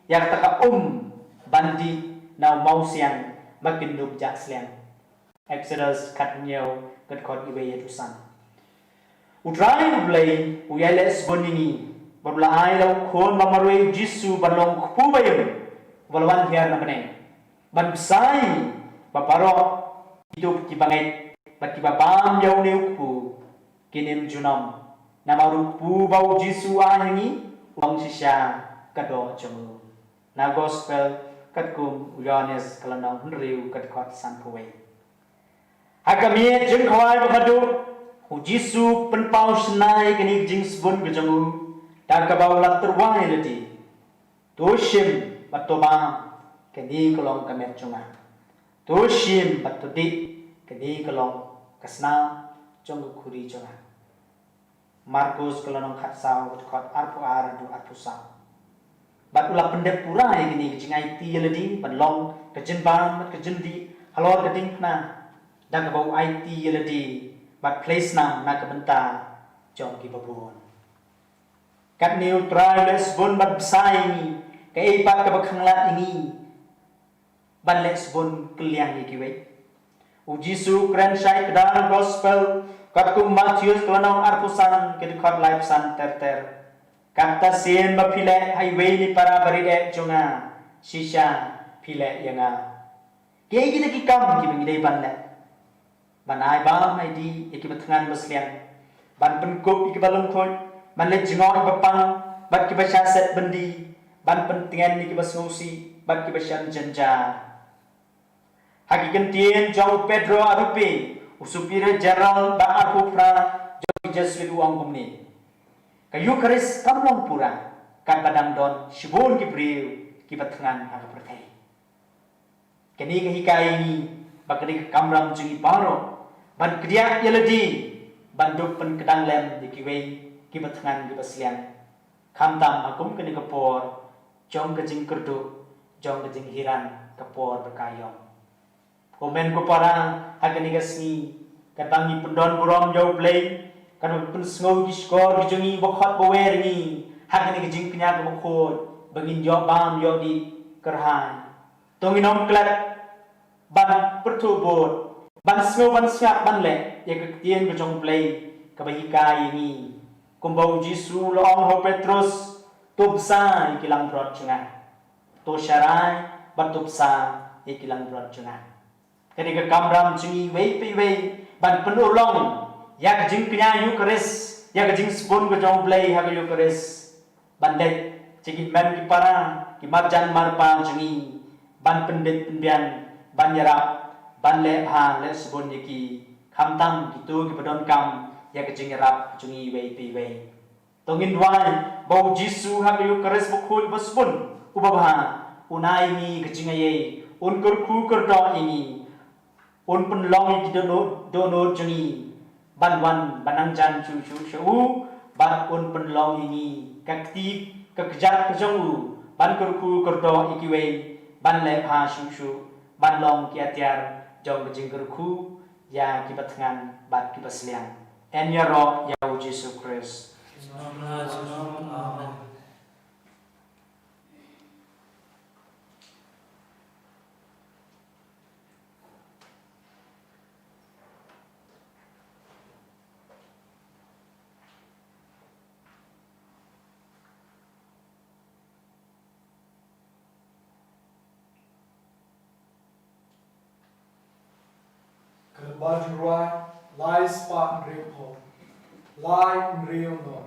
ïa kata ka um ban dih na u mawsiang ba kin dup jah sliang. Exodus khathynñiew, ka dkhot iwei haduh san. U Trai U Blei u ïaleh sbun ïa ngi bad u la ai la u Khun ba marwei, u Jisu, ban long u kpu ba im uba la wan hiar na bneng, ban bsa ïa ngi ba baroh kito kiba ngeit bad kiba bam ïa une u kpu kin im junom. Namar u kpu ba u Jisu u ai ha ngi u long shisha ka doh jong u. Na Gospel katkum u Ïoannis ka lynnong hynriew, ka dkhot sanphew wei. Ha ka miet jingkhawai ba khatduh, u Jisu u pynpaw shynna ïa kane ka jingsbun ka jong u da kaba u la tyrwa ïa lade: To shim bad to bam, kane ka long ka met jong nga. To shim bad to dih, kane ka long ka snam jong ka khuri jong nga. Markus ka lynnong khatsaw, ka dkhot arphew ar haduh arphew saw. Bad u la pyndep pura ïa kane ka jingaiti ïa lade ban long ka jingbam bad ka jingdih halor ka diengphna, da kaba u aiti ïa lade bad plie snam na ka bynta jong kiba bun. Katne u Trai u leh sbun bad bsa ïa ngi, kaei pat kaba khanglad ïa ngi ban leh sbun kylliang ïa kiwei? U Jisu u kren shai kdar, Gospel katkum u Mathaios ka lynnong arphew san, ka dkhot laiphew san ter ter: Kata sien ba phi leh ha iwei na ki para barit eh jong nga, shisha phi leh ïa nga. Kiei kita ki kam kiba ngi dei ban leh? Ban ai bam ai dih ïa kiba thngan ba sliang, ban pynkup ïa kiba lyngkhuid, ban leit jngoh ïa kiba pang bad kiba shah set byndi, ban pyntngen ïa kiba sngewsih bad kiba shem jynjar. Ha ki kyntien jong u Pedro Arupe, u Superior General ba arphew phra jong ki Jesuit, u ong kumne: Ka Eukharist kam long pura katba dang don shibun ki briew kiba thngan ha ka pyrthei. Kane ka hikai ïa ngi ba kane ka kamram jong ngi baroh ban kdiah ïa lade ban dup pynkdang lem ïa kiwei kiba thngan kiba sliang, khamtam ha kum kane ka por jong ka jingkyrduh, jong ka jinghiran, ka por ba ka ïong. Ko hynmen ko para, ha kane ka sngi, katba ngi pyndon burom ïa U Blei, katba pynsngew ki shkor ki jong ngi, ba khot ba wer ngi ha kane ka jingkñia kaba khuid, ba ngin ïoh bam ïoh dih kyrhai, to ngin ym klet ban pyrthuh bud, ban sngew ban sngap ban leh ïa ka ktien ka jong U Blei kaba hikai ïa ngi, kumba u Jisu u la ong ha u Petrus: To bsa ïa ki langbrot jong nga. To sharai bad to bsa ïa ki langbrot jong nga. Kane ka kamram jong ngi iwei pa iwei ban pynurlong ïa ka jingkñia Eucharist, ïa ka jingsbun ka jong U Blei ha ka Eucharist. Ban leit sha ki hynmen ki para, ki marjan marpa jong ngi, ban pynbit pynbiang, ban ïarap, ban leh bha leh sbun ïa ki, khamtam kito kiba donkam ïa ka jingïarap jong ngi iwei pa iwei. To ngin duwai ba U Jisu ha ka Eucharist bakhuid basbun, uba bha, un ai ïa ngi ka jingaiei, un kyrkhu kyrdoh ïa ngi, un pynlong ïa ki dohnud, dohnud jong ngi ban wan ban nang jan shuh shuh sha u, bad un pynlong ïa ngi ka kti ka kjat ka jong u, ban kyrkhu kyrdoh ïa kiwei, ban leh bha shuh shuh, ban long ki atiar jong ka jingkyrkhu ïa kiba thngan bad kiba sliang. Yn ïaroh ïa U Jisu Khrist. Amen. Ka Lyngba Jingrwai, lai spah hynriewphew, lai hynriew noh.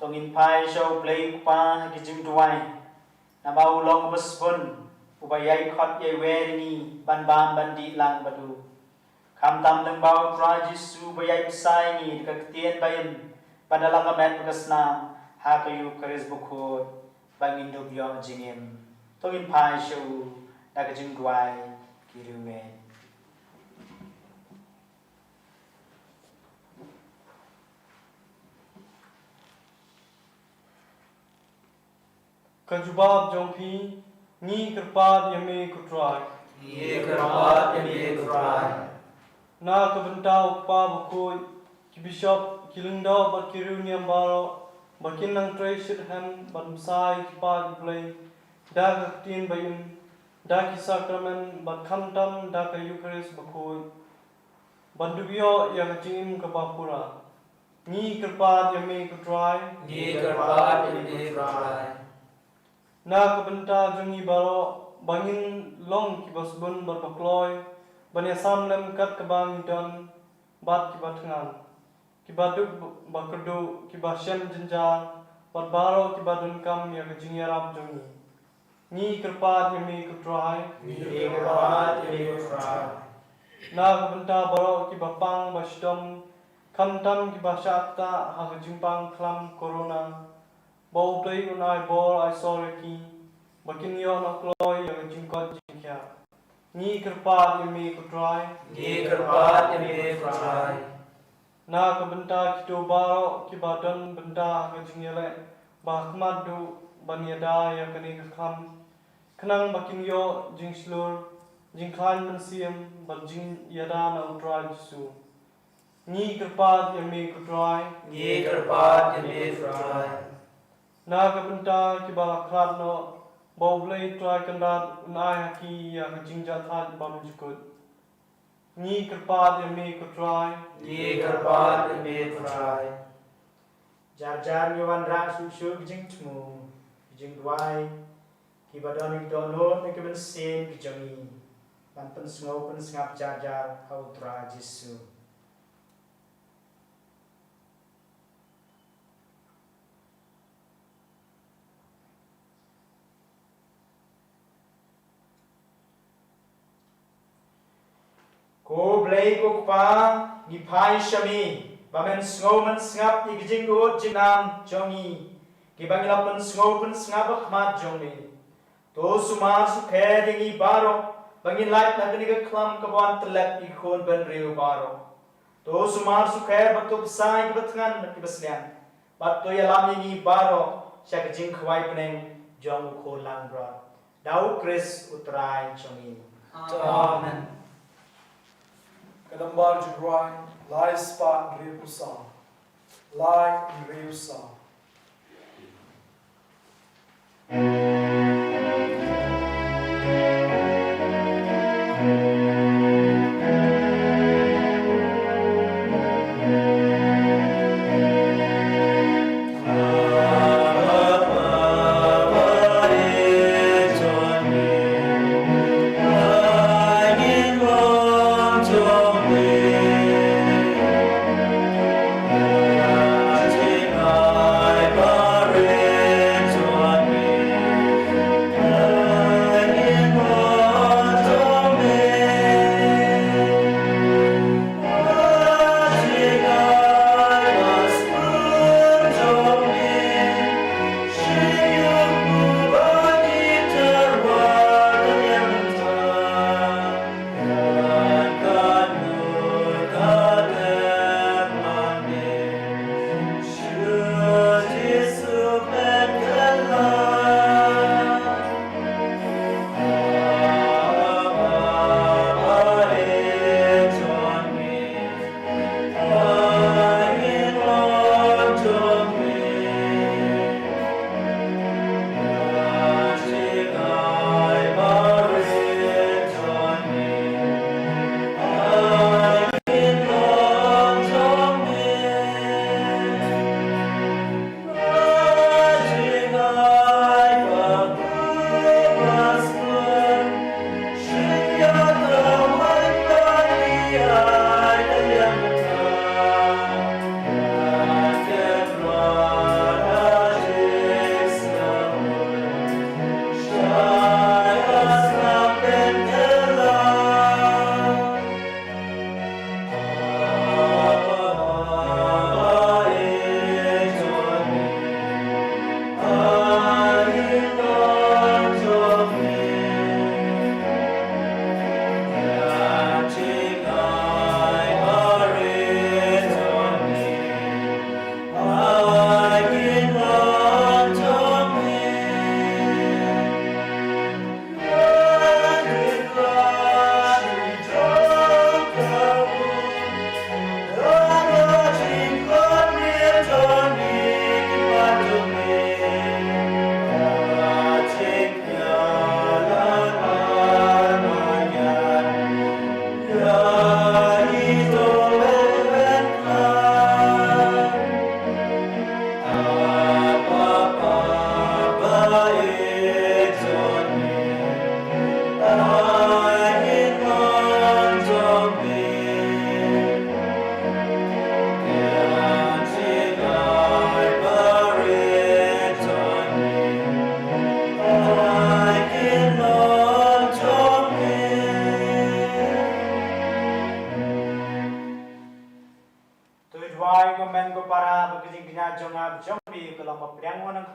To ngin phai sha U Blei U Kpa ha ki jingduwai. Namar u long uba sbun, uba ïai khot ïai wer ïa ngi ban bam ban dih lang bad u. Khamtam lyngba U Trai Jisu ba ïai bsa ïa ngi da ka ktien ba im bad da la ka met bad ka snam ha ka Eukharist bakhuid ba ngin dup ïoh jingim. To ngin phai sha u da ka jingduwai ki riewngeit. Ka jubab jong phi, ngi kyrpad ïa me ko Trai. Ngi kyrpad ïa me ko Trai. Na ka bynta U Kpa bakhuid, ki bishop, ki lyngdoh bad ki riewniam baroh, ba kin nang trei shitrhem ban bsa ïa ki paid U Blei da ka ktien ba im, da ki sakramen bad khamtam da ka Eukharist bakhuid, ban dup ïoh ïa ka jingim kaba pura. Ngi kyrpad ïa me ko Trai. Ngi kyrpad ïa me ko Trai. Na ka bynta jong ngi baroh, ba ngin long kiba sbun bad ba kloi ban ïasam lem kat kaba ngi don bad kiba thngan, kiba duk ba kyrduh, kiba shem jynjar bad baroh kiba donkam ïa ka jingïarap jong ngi. Ngi kyrpad ïa me ko Trai. Ngi kyrpad ïa me ko Trai. Na ka bynta baroh kiba pang ba shitom, khamtam kiba shah ktah ha ka jingpang khlam corona, ba U Blei un ai bor ai sor ïa ki ba kin ïoh noh kloi ïa ka jingkoit jingkhiah. Ngi kyrpad ïa me ko Trai. Ngi kyrpad ïa me ko Trai. Na ka bynta kito baroh kiba don bynta ha ka jingïaleh ba ha khmat duh ban ïada ïa kane ka khlam, khnang ba kin ïoh jingshlur, jingkhlaiñ mynsiem bad jingïada na U Trai Jisu. Ngi kyrpad ïa me ko Trai. Ngi kyrpad ïa me ko Trai. Na ka bynta kiba la khlad noh, ba U Blei Trai Kynrad un ai ha ki ïa ka jingjahthait bymjukut. Ngi kyrpad ïa me ko Trai. Ngi kyrpad ïa me ko Trai. Jar jar ngi wanrah shuh shuh ki jingthmu, ki jingduwai, kiba don ïa ki dohnud na ki mynsiem ki jong ngi, ban pynsngew pynsngap jar jar ha U Trai Jisu. Ko Blei ko Kpa, ngi phai sha me ba men sngew men sngap ïa ki jingud jingnam jong ngi, kiba ngi la pynsngew pynsngap ha khmat jong me. To sumar sukher ïa ngi baroh ba ngin lait na kane ka khlam kaba wan tyllep ïa ki khun bynriew baroh. To sumar sukher bad to bsa ïa kiba thngan bad kiba sliang, bad to ïalam ïa ngi baroh sha ka jingkhawai bneng jong U Khun langbrot. Da U Khrist U Trai jong ngi. Amen. Ka Nambar Jingrwai lai spah hynriewphew saw. Lai hynriewphew saw.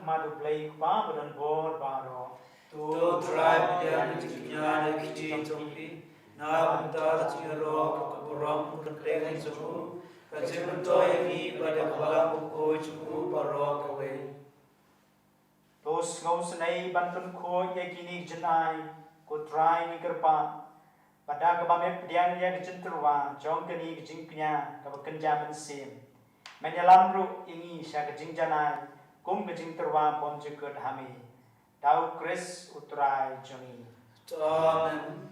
Khmat U Blei Kpa ba don bor baroh. To Trai, pdiang ïa ka jingkñia da ka kti jong phi, na ka bynta ka jingïaroh ka burom ka kyrteng jong u, ka jingmyntoi ïa ngi bad ïa ka balang bakhuid jong u baroh kawei. To sngewsynei ban pynkhuid ïa kine ki jingai, ko Trai ngi kyrpad, ba da kaba me pdiang ïa ka jingtyrwa jong kane ka jingkñia kaba kynja mynsiem, men ïalam ruh ïa ngi sha ka jingjanai kum ka jingtyrwa bymjukut ha me. Da U Khrist U Trai jong ngi. Amen.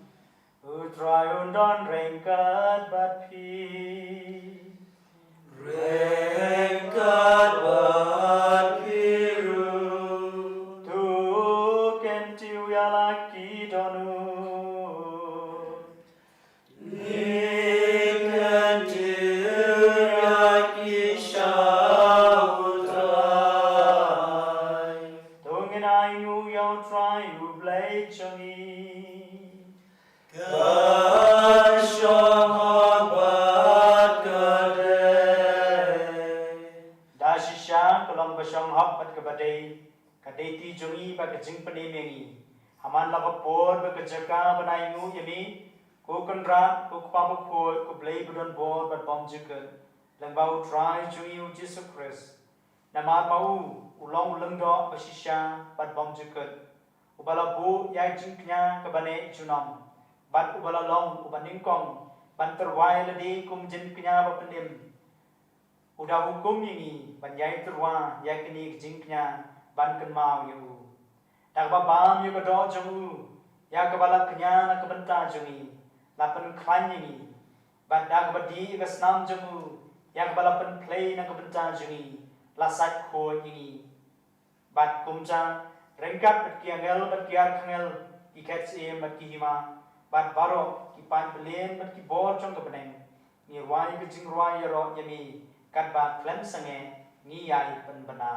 U Trai un don ryngkat bad phi. Ryngkat bad phi ruh. To kyntiew ïa la ki dohnud. Ngi kyntiew ïa ki sha U Trai. To ngin ainguh ïa U Trai U Blei jong ngi. Ka shong hok bad ka dei. Da shisha ka long ka shong hok bad kaba dei, ka dei ti jong ngi bad ka jingpynim ïa ngi. Ha man la ka por bad ka jaka ban ainguh ïa me, ko Kynrad, ko Kpa bakhuid, ko Blei ba don bor bad bymjukut, lyngba U Trai jong ngi U Jisu Khrist. Namar ba u, u long u lyngdoh ba shisha bad bymjukut, uba la buh ïa ka jingkñia kaba neh junom, bad uba la long uba nyngkong ban tyrwa ïa lade kum jingkñia ba pynim. U da hukum ïa ngi ban ïai tyrwa ïa kane ka jingkñia ban kynmaw ïa u. Da kaba bam ïa ka doh jong u, ïa kaba la kñia na ka bynta jong ngi, la pynkhlaiñ ïa ngi. Bad da kaba dih ïa ka snam jong u, ïa kaba la pynphlei na ka bynta jong ngi, la sait khuid ïa ngi. Bad kumta, ryngkat bad ki angel bad ki archangel, ki khet syiem bad ki hima, bad baroh ki paid byllieng bad ki bor jong ka bneng, ngi rwai ka jingrwai ïaroh ïa me, katba khlem sangeh ngi ïai pynbna.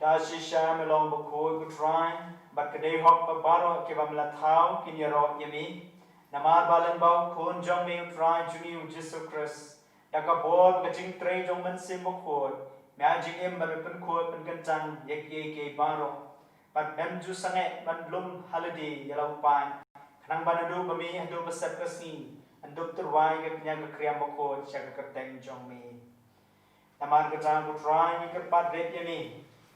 Da shisha me long bakhuid ko Trai, bad ka dei hok ba baroh kiba me la thaw kin ïaroh ïa me. Namar ba lyngba u Khun jong me u Trai jong ngi u Jisu Khrist, da ka bor ka jingtrei jong Mynsiem Bakhuid, me ai jingim bad me pynkhuid pynkyntang ïa kiei kiei baroh. Bad mem ju sangeh ban lum ha lade ïa la u paid, khnang ba naduh ba me haduh ba sep ka sngi, yn dup tyrwa ïa ka kñia ka kriam bakhuid sha ka kyrteng jong me. Namar kata ko Trai ngi kyrpad rit ïa me,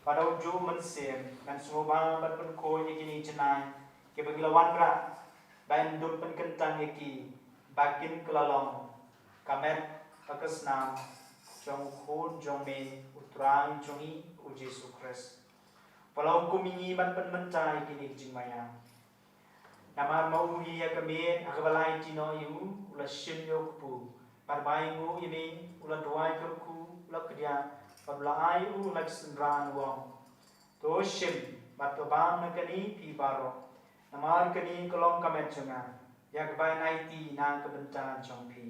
ba da u juh mynsiem, men sngewbha ban pynkhuid ïa kine ki jingai, kiba ngi la wanrah, ba yn dup pynkyntang ïa ki, ba kin kylla long ka met bad ka snam jong u Khun jong me u Trai jong ngi u Jisu Khrist. Ba la hukum ïa ngi ban pynmynta ïa kine ki jingmaïa. Namar ma u hi ïa ka miet ha kaba la aiti noh ïa u, u la shim ïa u kpu, Bad ba ïa u, ïa me u la duwai kyrkhu, u la kdiah, bad u la ai u ha la ki synran u ong: To shim bad to bam na kane phi baroh, namar kane ka long ka met jong nga, ïa kaba yn aiti na ka bynta jong phi.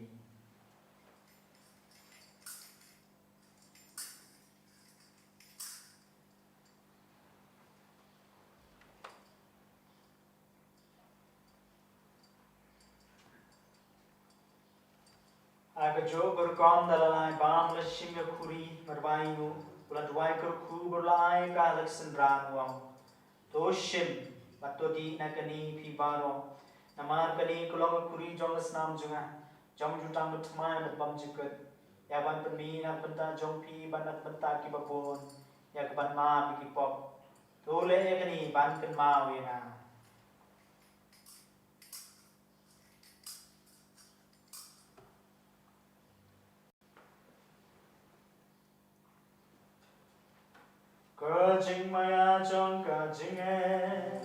Ha kajuh ka rukom da la lai bam, la shim ïa ka khuri, bad ba ïa u, u la duwai kyrkhu bad u la ai ka ha la ki synran u ong: To shim bad to dih na kane phi baroh, namar kane ka long ka khuri jong ka snam jong nga, jong ka jutang bathymmai bad bymjukut, ïa ban pynmih na ka bynta jong phi bad na ka bynta kiba bun ïa kaban map ïa ki pop. To leh ïa kane ban kynmaw ïa nga. Ka jingmaïa jong ka jingeh.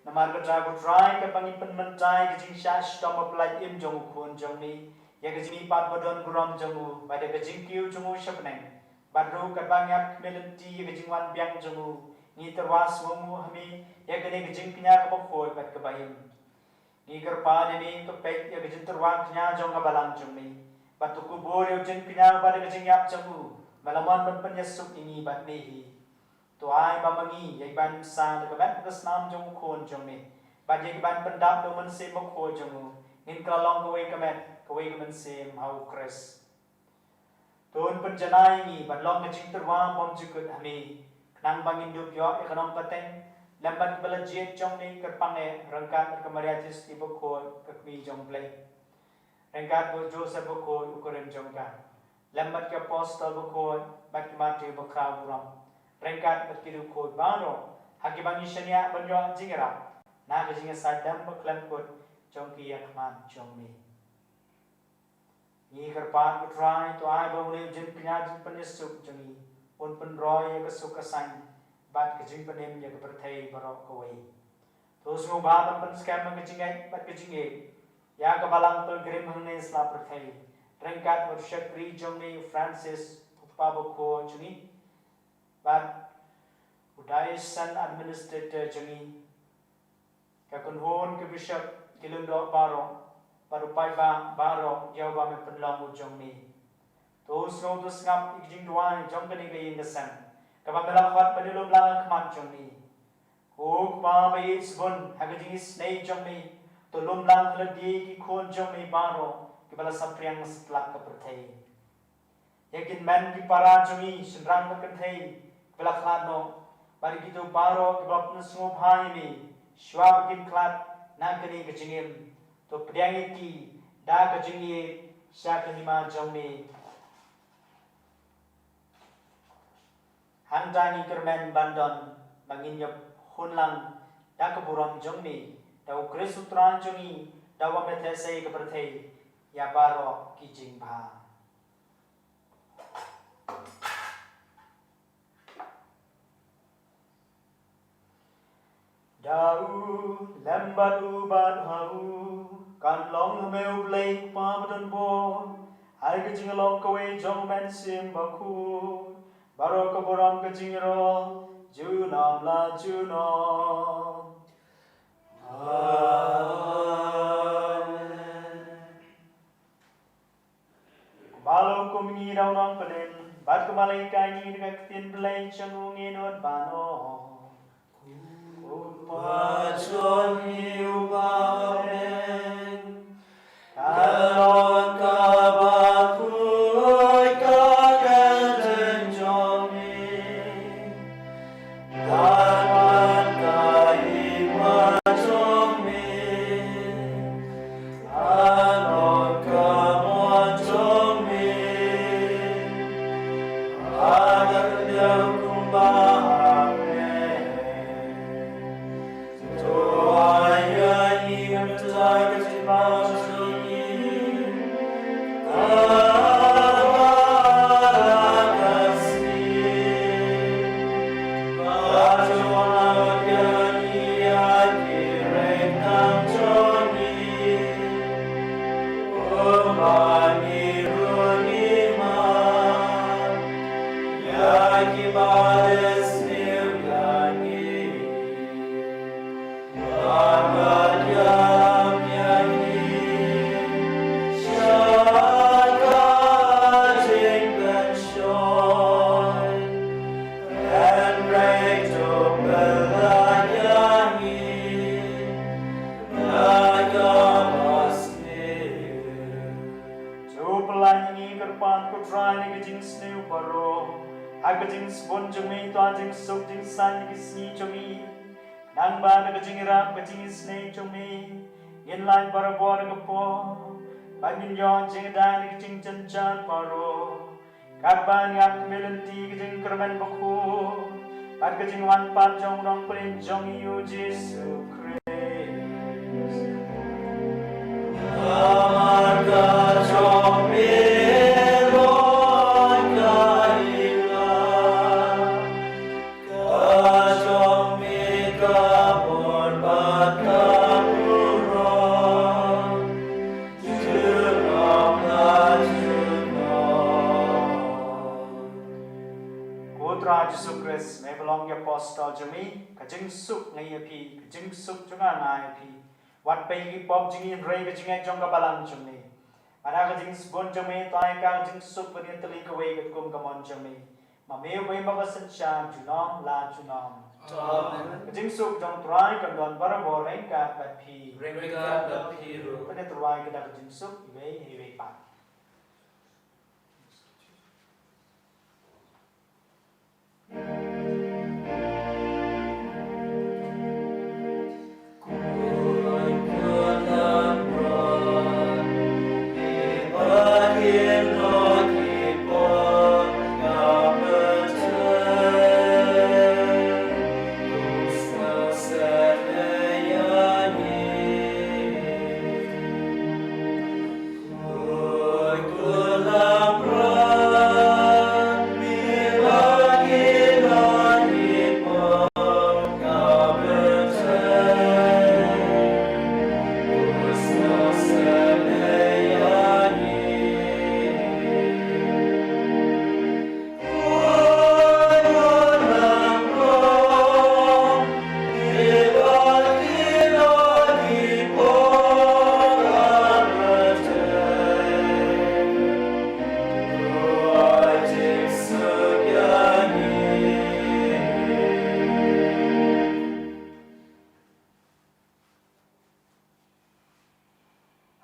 Namar kata ko Trai, katba ngi pynmynta ïa ka jingshah shitom baplat im jong u Khun jong me, ïa ka jingmihpat badonburom jong u, bad ïa ka jingkiew jong u sha bneng, bad ruh katba ngi ap khmih lynti ïa ka jingwan biang jong u, ngi tyrwa sngewbha ha me ïa kane ka jingkñia kaba khuid bad kaba im. Ngi kyrpad ïa me, to peit ïa ka jingtyrwa kñia jong ka balang jong me, bad to kubur ïa u jingkñia bad ïa ka jingïap jong u, ba la mon ban pynïasuk ïa ngi bad me hi. To ai ba ma ngi ïa ki ban bsa da ka met ka snam jong u Khun jong me, bad ïa ki ban pyndap da u Mynsiem Bakhuid jong u, ngin kylla long kawei ka met kawei ka mynsiem ha u Khrist. To un pynjanai ïa ngi ban long ka jingtyrwa bymjukut ha me, khnang ba ngin dup ïoh ïa ka nongpateng lem bad kiba la jied jong me kyrpang eh, ryngkat bad ka Maria Theisotti Bakhuid, ka Kmie jong u Blei, ryngkat bad u Joseph Bakhuid u kurim jong ka, lem bad ki Apostol Bakhuid bad ki Martyr bakhraw burom, ryngkat bad ki riewkhuid baroh ha kiba ngi shaniah ban ïoh jingïarap na ka jingïasaid lem bakhlem kut jong ki ïa khmat jong me. Ngi kyrpad ko Trai, to ai ba une u jingkñia jingpynïasuk jong ngi un pynroi ïa ka suk ka saiñ bad ka jingpynim ïa ka pyrthei baroh kawei. To sngewbha ban pynskhem ïa ka jingngeit bad ka jingïeit ïa ka balang pilgrim hangne sla pyrthei, ryngkat bad u shakri jong me u Francis, u Kpa Bakhuid jong ngi, bad u Diocesan Administrator jong ngi, ka kynhun ki bishop, ki lyngdoh baroh, bad u paidbah baroh ïa uba me pynlong u jong me. To sngew to sngap ïa ki jingduwai jong kane ka ïing ka sem, kaba me la khot ban ïalum lang ha khmat jong me. Ko Kpa ba ïeit sbun, ha ka jingisynei jong me, to lum lang ha lade ki khun jong me baroh kiba la saphriang satlak ka pyrthei. Ïa ki hynmen ki para jong ngi, shynrang bad kynthei kiba la khlad noh, bad ïa kito baroh kiba la pynsngewbha ïa me shuwa ba kin khlad na kane ka jingim, to pdiang ïa ki da ka jingïeit sha ka hima jong me. Hangta ngi kyrmen ban don ba ngin ïa hun lang da ka burom jong me, da u Khrist u Trai jong ngi, da uba me theh sei ïa ka pyrthei ïa baroh ki jingbha. Da u, lem bad u, bad ha u, kan long ha me U Blei Kpa badonbor, ha ka jinglong kawei jong u Mynsiem Bakhuid, baroh ka burom ka jingïaroh junom la junom. Amen. Kumba la hukum ïa ngi da u Nongpynim, bad kumba la hikai ïa ngi da ka ktien Blei jong u, ngin nud ban ong: Ko Kpa jong ngi uba ha bneng, ka long kaba khuid ka kyrteng jong me. Ka long ka hima jong me. Ka long ngi kyrpad ko Trai na ka jingsniew baroh, ha ka jingsbun jong me to ai jingsuk jingsain ïa ki sngi jong ngi. Nangba na ka jingïarap ka jingisynei jong me, ngin lait barabor ha ka pop, bad ngin ïoh jingïada na ka jingjynjar baroh. Katba ngi ap ha me lynti ka jingkyrmen bakhuid, bad ka jingwan pat jong u Nongpynim jong ngi u Jisu Khrist. Namar ka jong me ruh ka imlang, ka jong me ka bor bad ka burom, junom la junom. Ko Trai Jisu Khrist, me ba long ïa ki apostol jong me, ka jingsuk nga ai ïa phi, ka jingsuk jong nga nga ai ïa phi. Wat peit ïa ki pop jong ngi hynrei ka jingngeit jong ka balang jong me. Bad ha ka jingsbun jong me to ai ka jingsuk ban ïatylli kawei katkum ka mon jong me. Ma me uba im bad synshar junom la junom. Amen. Ka jingsuk jong u Trai kan don barabor ryngkat bad phi. Ryngkat bad phi ruh. Pynïaid rwai ka da ka jingsuk iwei ïa iwei pat.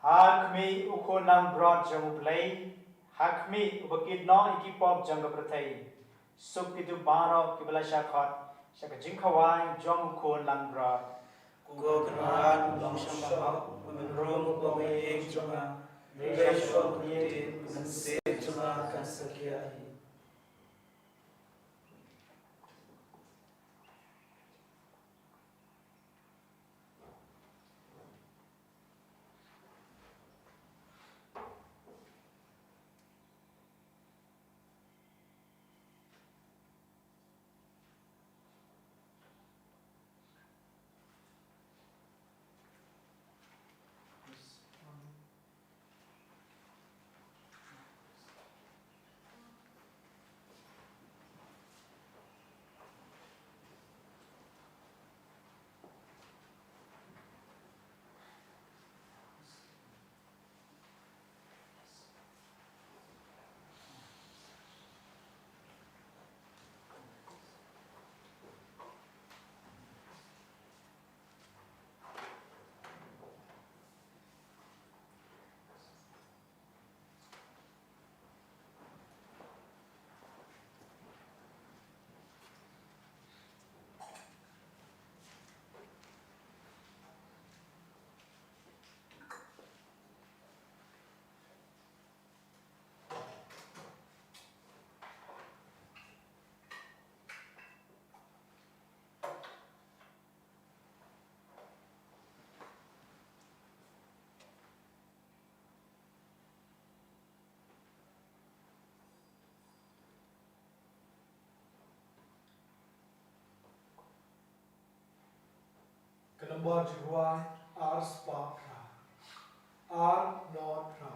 Ha khmih u khun langbrot jong U Blei, ha khmih uba kit noh ïa ki pop jong ka pyrthei. Suk kito baroh kiba la shah khot sha ka jingkhawai jong u khun langbrot. Ko Kynrad, long shong hok, men rung u pop ïing jong nga, hynrei shuwa u ktieh, u mynsiem jong nga kan sa khiah hi. Ka nombor jingrwai ar spah phra. Ar nod phra.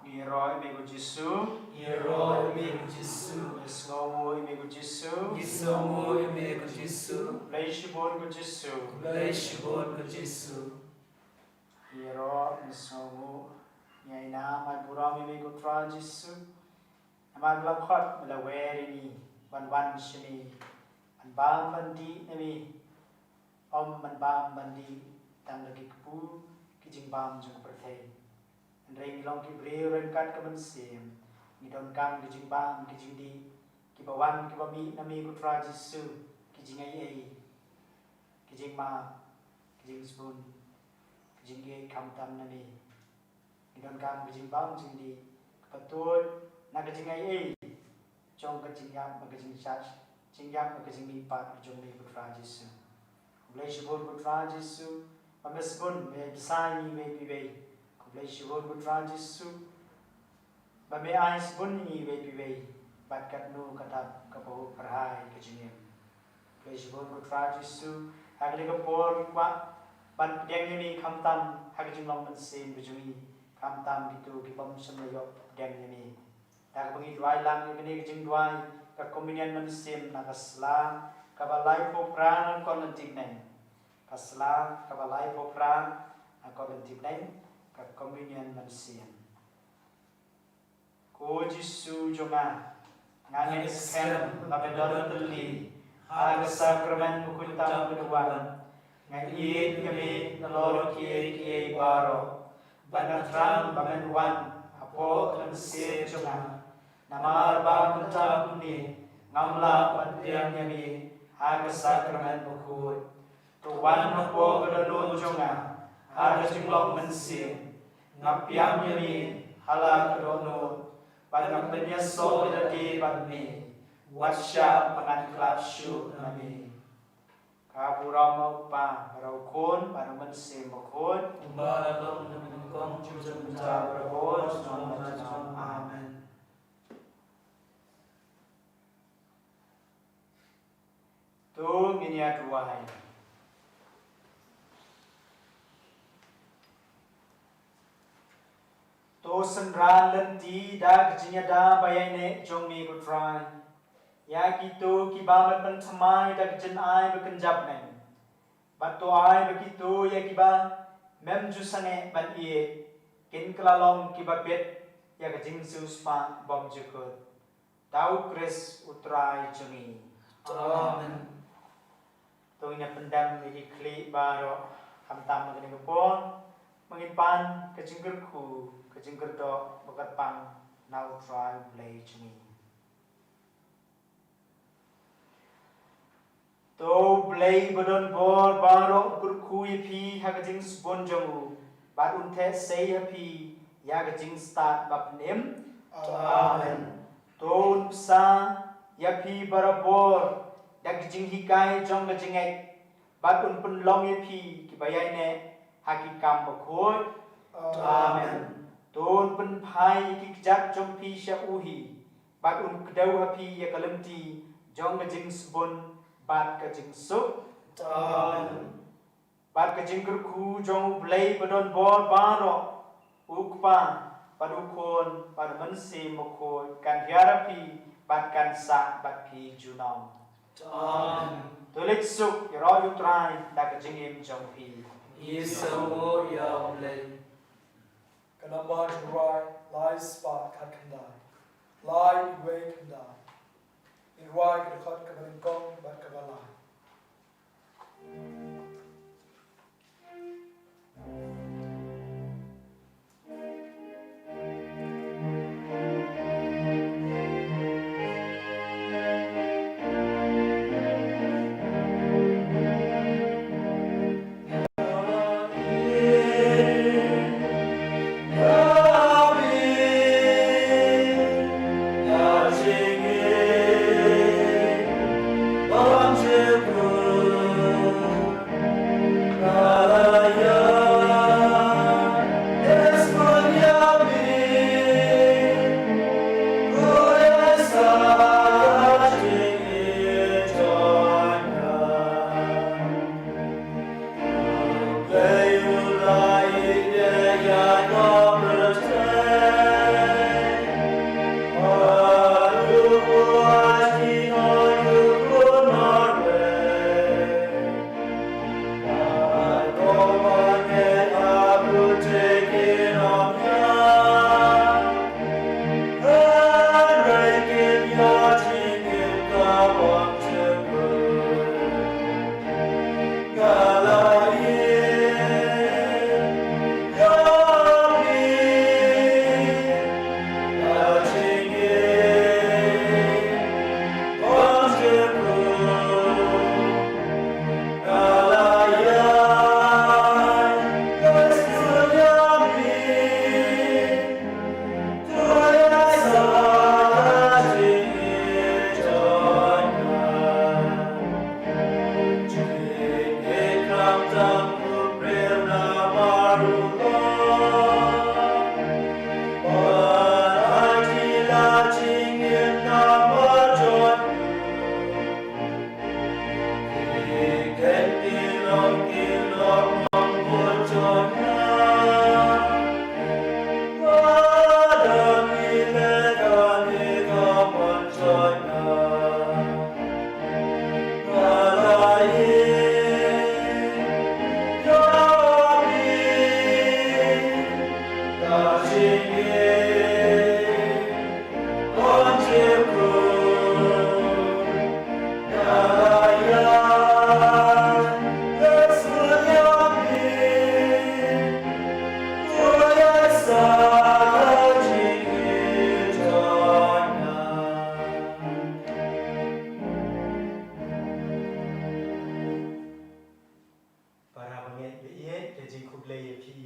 Ngi ïaroh ïa me ko Jisu. Ngi ïaroh ïa me ko Jisu. Ngi sngewnguh ïa me ko Jisu. Ngi sngewnguh ïa me ko Jisu. Khublei shibun ko Jisu. Khublei shibun ko Jisu. Ngi ïaroh, ngi sngewnguh, ngi ai nam ai burom ïa me ko Trai Jisu. Namar ba la khot, ba la wer ïa ngi ban wan sha me, ban bam ban dih na me. Ym ban bam ban dih tang da ki kpu ki jingbam jong ka pyrthei. Hynrei ngi long ki briew ryngkat ka mynsiem, ngi donkam ki jingbam ki jingdih kiba wan kiba mih na me ko Trai Jisu, ki jingaiei, ki jingmap, ki jingsbun, ki jingïeit khamtam na me. Ngi donkam ka jingbam jingdih kaba tuid na ka jingaiei jong ka jingïap bad ka jingshad, jingïap bad ka jingmihpat jong me ko Trai Jisu. Khublei shibun ko Trai Jisu ba me sbun, me bsa ïa ngi iwei pa iwei. Khublei shibun ko Trai Jisu ba me ai sbun ïa ngi iwei pa iwei bad katno ka dap kaba pyrhai ka jingim. Khublei shibun ko Trai Jisu, ha kane ka por ngi kwah ban pdiang ïa me khamtam ha ka jinglong mynsiem ka jong ngi, khamtam kito ki bym shym la ïoh pdiang ïa me. Da kaba ngi duwai lang ïa kane ka jingduwai ka Komunion mynsiem na ka sla Kaba laiphew phra na ka Korinthi bneng. Ka sla kaba laiphew phra na ka Korinthi bneng, ka Communion mynsiem. Ko Jisu jong nga, nga ngeit skhem ba me don tylli ha ka sakramen bakhuid tam ba me wan. Nga ïeit ïa me nalor kiei kiei baroh. Bad nga thrang ba men wan hapoh ka mynsiem jong nga. Namar ba mynta kumne ngam lah ban pdiang ïa me ha ka sakramen bakhuid. To wan hapoh ka dohnud jong nga ha ka jinglong mynsiem. Nga pdiang ïa me ha la ka dohnud. Bad nga pynïasoh ïa lade bad me. Wat shah ba ngan khlad shuh na me. Ka burom u Kpa, bad u Khun, bad u Mynsiem Bakhuid. Kumba la long na ka nyngkong, junom, mynta bad barabor, junom la junom. Amen. To ngin ïa duwai. To synran lynti da ka jingïada ba ïaineh jong me ko Trai. Ïa kito kiba me pynthymmai da ka jingai ba kynja bneng. Bad to ai ba kito ïa kiba mem ju sangeh ban ïeit kin kylla long kiba bit ïa ka jingsiewspah bymjukut. Da u Khrist u Trai jong ngi. Amen. To ngin ïa pyndem ïa ki khlieh baroh khamtam ha kane ka por. Ba ngin pan ka jingkyrkhu, ka jingkyrdoh ba kyrpang na u Trai u Blei jong ngi. To u Blei ba don bor baroh u kyrkhu ïa phi ha ka jingsbun jong u, bad un theh sei ha phi ïa ka jingstad ba pynim. Amen. To un bsa ïa phi barabor da ka jinghikai jong ka jingngeit, bad un pynlong ïa phi kiba ïaineh ha ki kam bakhuid. Amen. To un pynphai ïa ki kjat jong phi sha u hi, bad un kdew ha phi ïa ka lynti jong ka jingsbun bad ka jingsuk. Amen. Bad ka jingkyrkhu jong u Blei ba don bor baroh, u Kpa, bad u Khun, bad u Mynsiem Bakhuid, kan hiar ha phi bad kan sah bad phi junom. Amen. To leit suk, ïaroh ïa u Trai da ka jingim jong phi. Ngi sngewbha ïa u Blei. Ka namba jong u Trai lai spah khatkhyndai, lai wei khyndai. Ngin rwai ka dkhot kaba nyngkong bad kaba lai.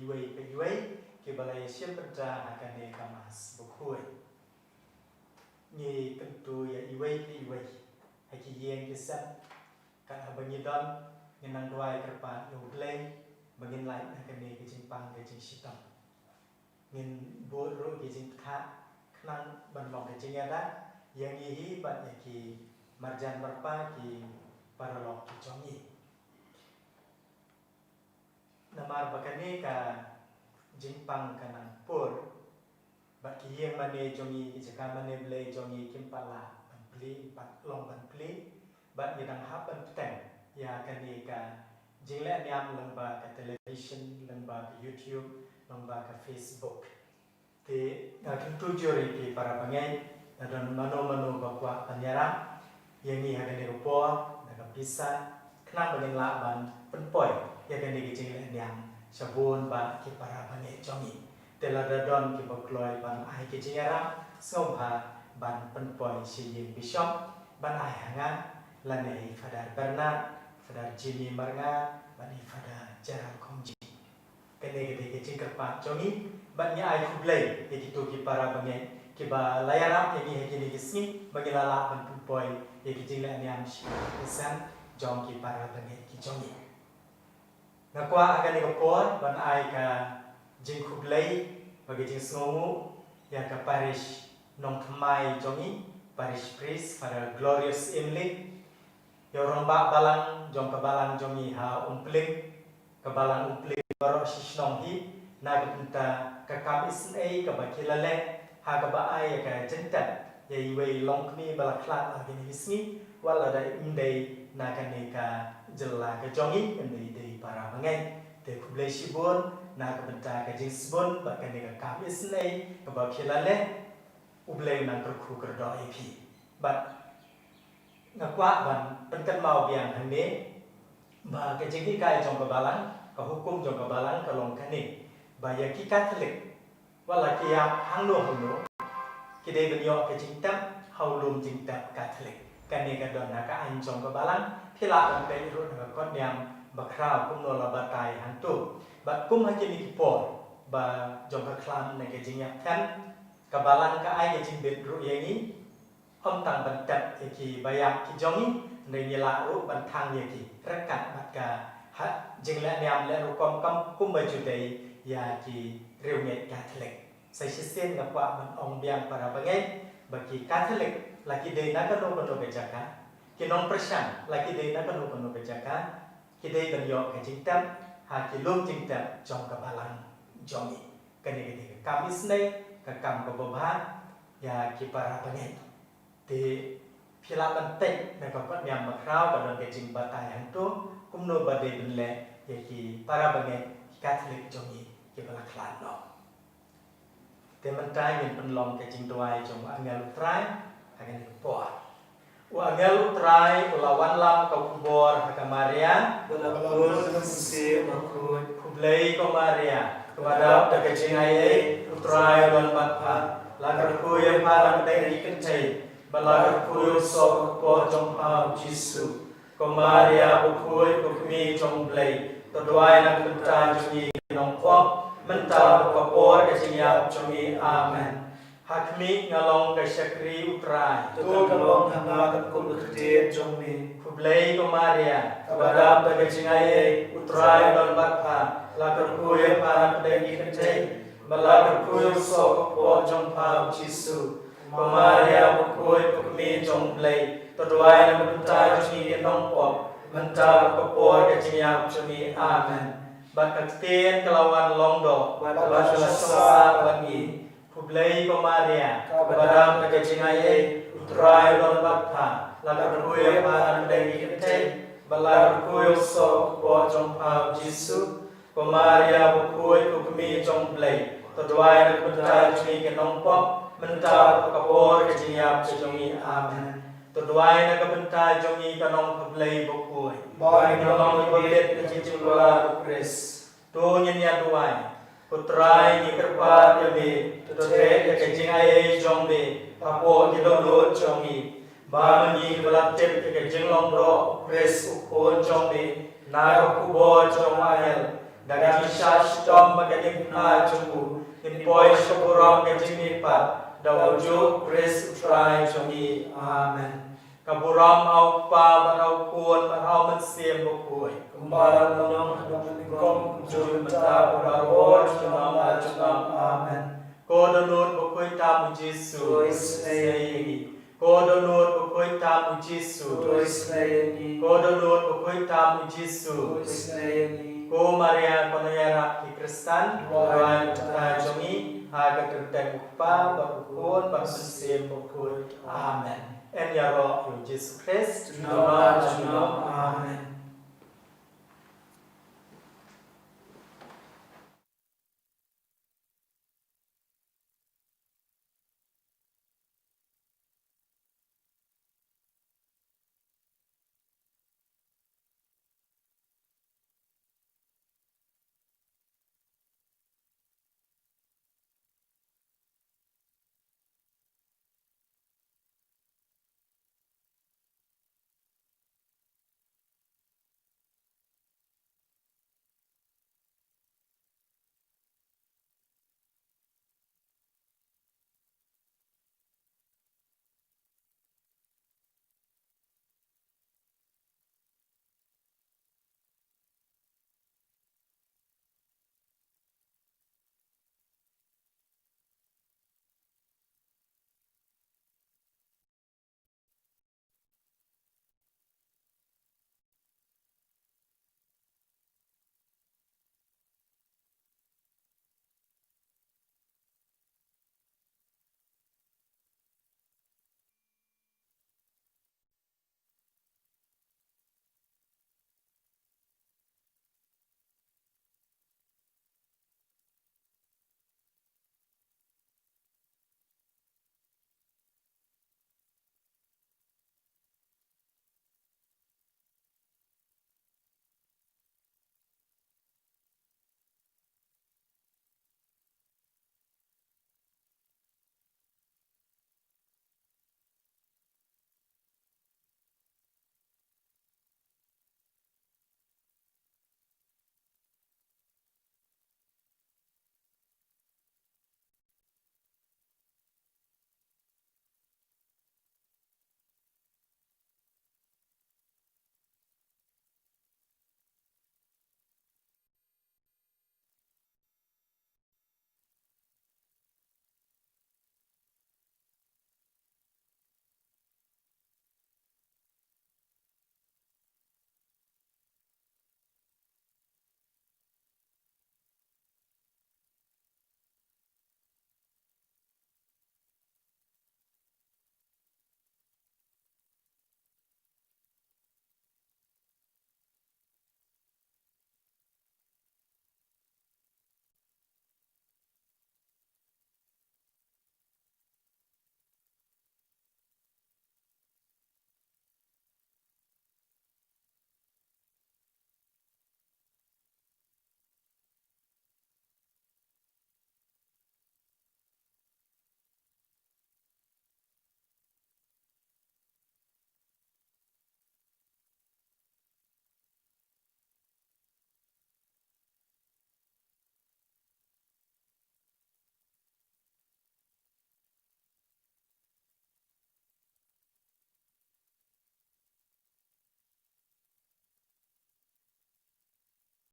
iwei pa iwei kiba la ïashim bynta ha kane ka Mass bakhuid. Ngi kyntu ïa iwei pa iwei ha ki ïing ki sem, kat haba ngi don, ngin nang duwai kyrpad ïa U Blei ba ngin lait na kane ka jingpang ka jingshitom. Ngin bud ruh ki jingpyntha khnang ban long ka jingïada ïa ngi hi bad ïa ki marjan marpa, ki paralok ki jong ngi. Namar ba kane ka jingpang ka nang pur, bad ki ïing mane jong ngi, ki jaka mane blei jong ngi kim pat lah ban plie, bad long ban plie, bad ngi dang hap ban bteng ïa kane ka jingleh niam lyngba ka television, lyngba ka YouTube, lyngba ka Facebook. Te nga kyntu jur ïa ki para bangeit, lada don mano mano ba kwah ban ïarap ïa ngi ha kane ka por da ka pisa, khnang ba ngin lah ban pynpoi ïa kane ka jingleh niam sha bun bah ki para bangeit jong ngi. Te lada don kiba kloi ban ai ki jingïarap, sngewbha ban pynpoi sha ïing bishop, ban ai ha nga, lane ha i Father Bernard, Father Jimmy Marngar, bad i Father Gerald Khongji. Kane ka dei ka jingkyrpad jong ngi, bad ngi ai khublei ïa kito ki para bangeit kiba la ïarap ïa ngi ha kine ki sngi ba ngi la lah ban pynpoi ïa ki jingleh niam sha ki san jong ki para bangeit ki jong ngi. Nga kwah ha kane ka por ban ai ka jingkhublei bad ka jingsngewnguh ïa ka parish nongthymmai jong ngi, parish priest Father Glorious Imlik, ïa u rangbah balang jong ka balang jong ngi ha Umpling, ka balang Umpling baroh shi shnong hi, na ka bynta ka kam isynei kaba ki la leh, ha kaba ai ïa ka jingtep ïa iwei i longkmie ba la khlad ha kine ki sngi, wat lada im dei na kane ka jylla ka jong ngi, ym dei dei para bangeit. Te khublei shibun na ka bynta ka jingsbun bad kane ka kam isynei kaba phi la leh. U Blei un nang kyrkhu kyrdoh ïa phi. Bad nga kwah ban pynkynmaw biang hangne ba ka jinghikai jong ka balang, ka hukum jong ka balang ka long kane, ba ïa ki Katholik, wat la ki ïap hangno hangno, ki dei ban ïoh ka jingtep ha u lum jingtep Katholik. Kane ka don ha ka aiñ jong ka balang, phi lah ban peit ruh na ka kot niam bakhraw kumno la batai hangto. Bad kum ha kine ki por ba jong ka khlam ne ka jingïap them, ka balang ka ai ka jingbit ruh ïa ngi, ym tang ban tep ïa kiba ïap ki jong ngi, hynrei ngi lah ruh ban thang ïa ki ryngkat bad ka, ha, jingleh niam leh rukom kam kumba ju dei ïa ki riewngeit Katholik. Sa shisien nga kwah ban ong biang para bangeit ba ki Katholik la ki dei na kano kano ka jaka, ki nongpyrshang la ki dei na kano kano ka jaka, ki dei ban ïoh ka jingtep ha ki lum jingtep jong ka balang jong ngi. Kane ka dei ka kam isynei, ka kam kaba bha ïa ki para bangeit. Te phi lah ban peit na ka kot niam bakhraw, ka don ka jingbatai hangto kumno ba dei ban leh ïa ki para bangeit ki Katholik jong ngi kiba la khlad noh. Te mynta ngin pynlong ka jingduwai jong u angel U Trai ha kane ka por. U angel U Trai u la wanlam ka khubor ha ka Maria. Ba la bun mynsiem bakhuid. Khublei ko Maria, kaba dap da ka jingaiei, U Trai u don bad pha. La kyrkhu ïa pha na pdeng ki kynthei, bad la kyrkhu ïa u soh ka kpoh jong pha U Jisu. Ko Maria bakhuid, ko kmie jong U Blei, to duwai na ka bynta jong ngi ki nongpop, mynta bad ha ka por ka jingïap jong ngi. Amen. Ha khmih nga long ka shakri U Trai. To kan long ha nga katkum ka ktien jong me. Khublei ko Maria, kaba dap da ka jingaiei, U Trai u don bad pha. La kyrkhu ïa pha na pdeng ki kynthei, bad la kyrkhu ïa u soh ka kpoh jong pha U Jisu. Ko Maria bakhuid, ko kmie jong U Blei, to duwai na ka bynta jong ngi ki nongpop, mynta bad ha ka por ka jingïap jong ngi. Amen. Bad ka ktien ka la wan long doh, bad ka la sah bad ngi. Khublei ko Maria, kaba dap da ka jingaiei, U Trai u don bad pha. La kyrkhu ïa pha na pdeng ki kynthei, bad la kyrkhu ïa u soh ka kpoh jong pha U Jisu. Ko Maria bakhuid, ko kmie jong U Blei, to duwai na ka bynta jong ngi ki nongpop, mynta bad ha ka por ka jingïap jong ngi. Amen. To duwai na ka bynta jong ngi ka nongkhublei bakhuid, ba ngin long kiba bit ka jingkular U Khrist. To ngin ïa duwai. Ko Trai, ngi kyrpad ïa me, to theh ïa ka jingaiei jong me hapoh ki dohnud jong ngi, ba ma ngi kiba la tip ïa ka jinglong doh U Khrist U Khun jong me na ka khubor jong u angel, Da ka jingshah shitom bad ka diengphna jong u, ngin poi sha ka burom ka jingmihpat, da u Jisu Khrist u Trai jong ngi. Amen. Ka burom ha u Kpa bad ha u Khun bad ha u Mynsiem Bakhuid. Kumba la long, kumba la long, kumjuh mynta, bad baroh junom la junom. Amen. Ko Dohnud Bakhuid tam u Jisu, to isynei ïa ngi. Ko Dohnud Bakhuid tam u Jisu, to isynei ïa ngi. Ko Dohnud Bakhuid tam u Jisu, to isynei ïa ngi. Ko Maria, ko nongïarap ki Khristan, duwai ïa ngi, ha ka kyrteng u Kpa bad u Khun bad u Mynsiem Bakhuid. Amen. Yn ïaroh ïa u Jisu Khrist. Junom la junom. Amen.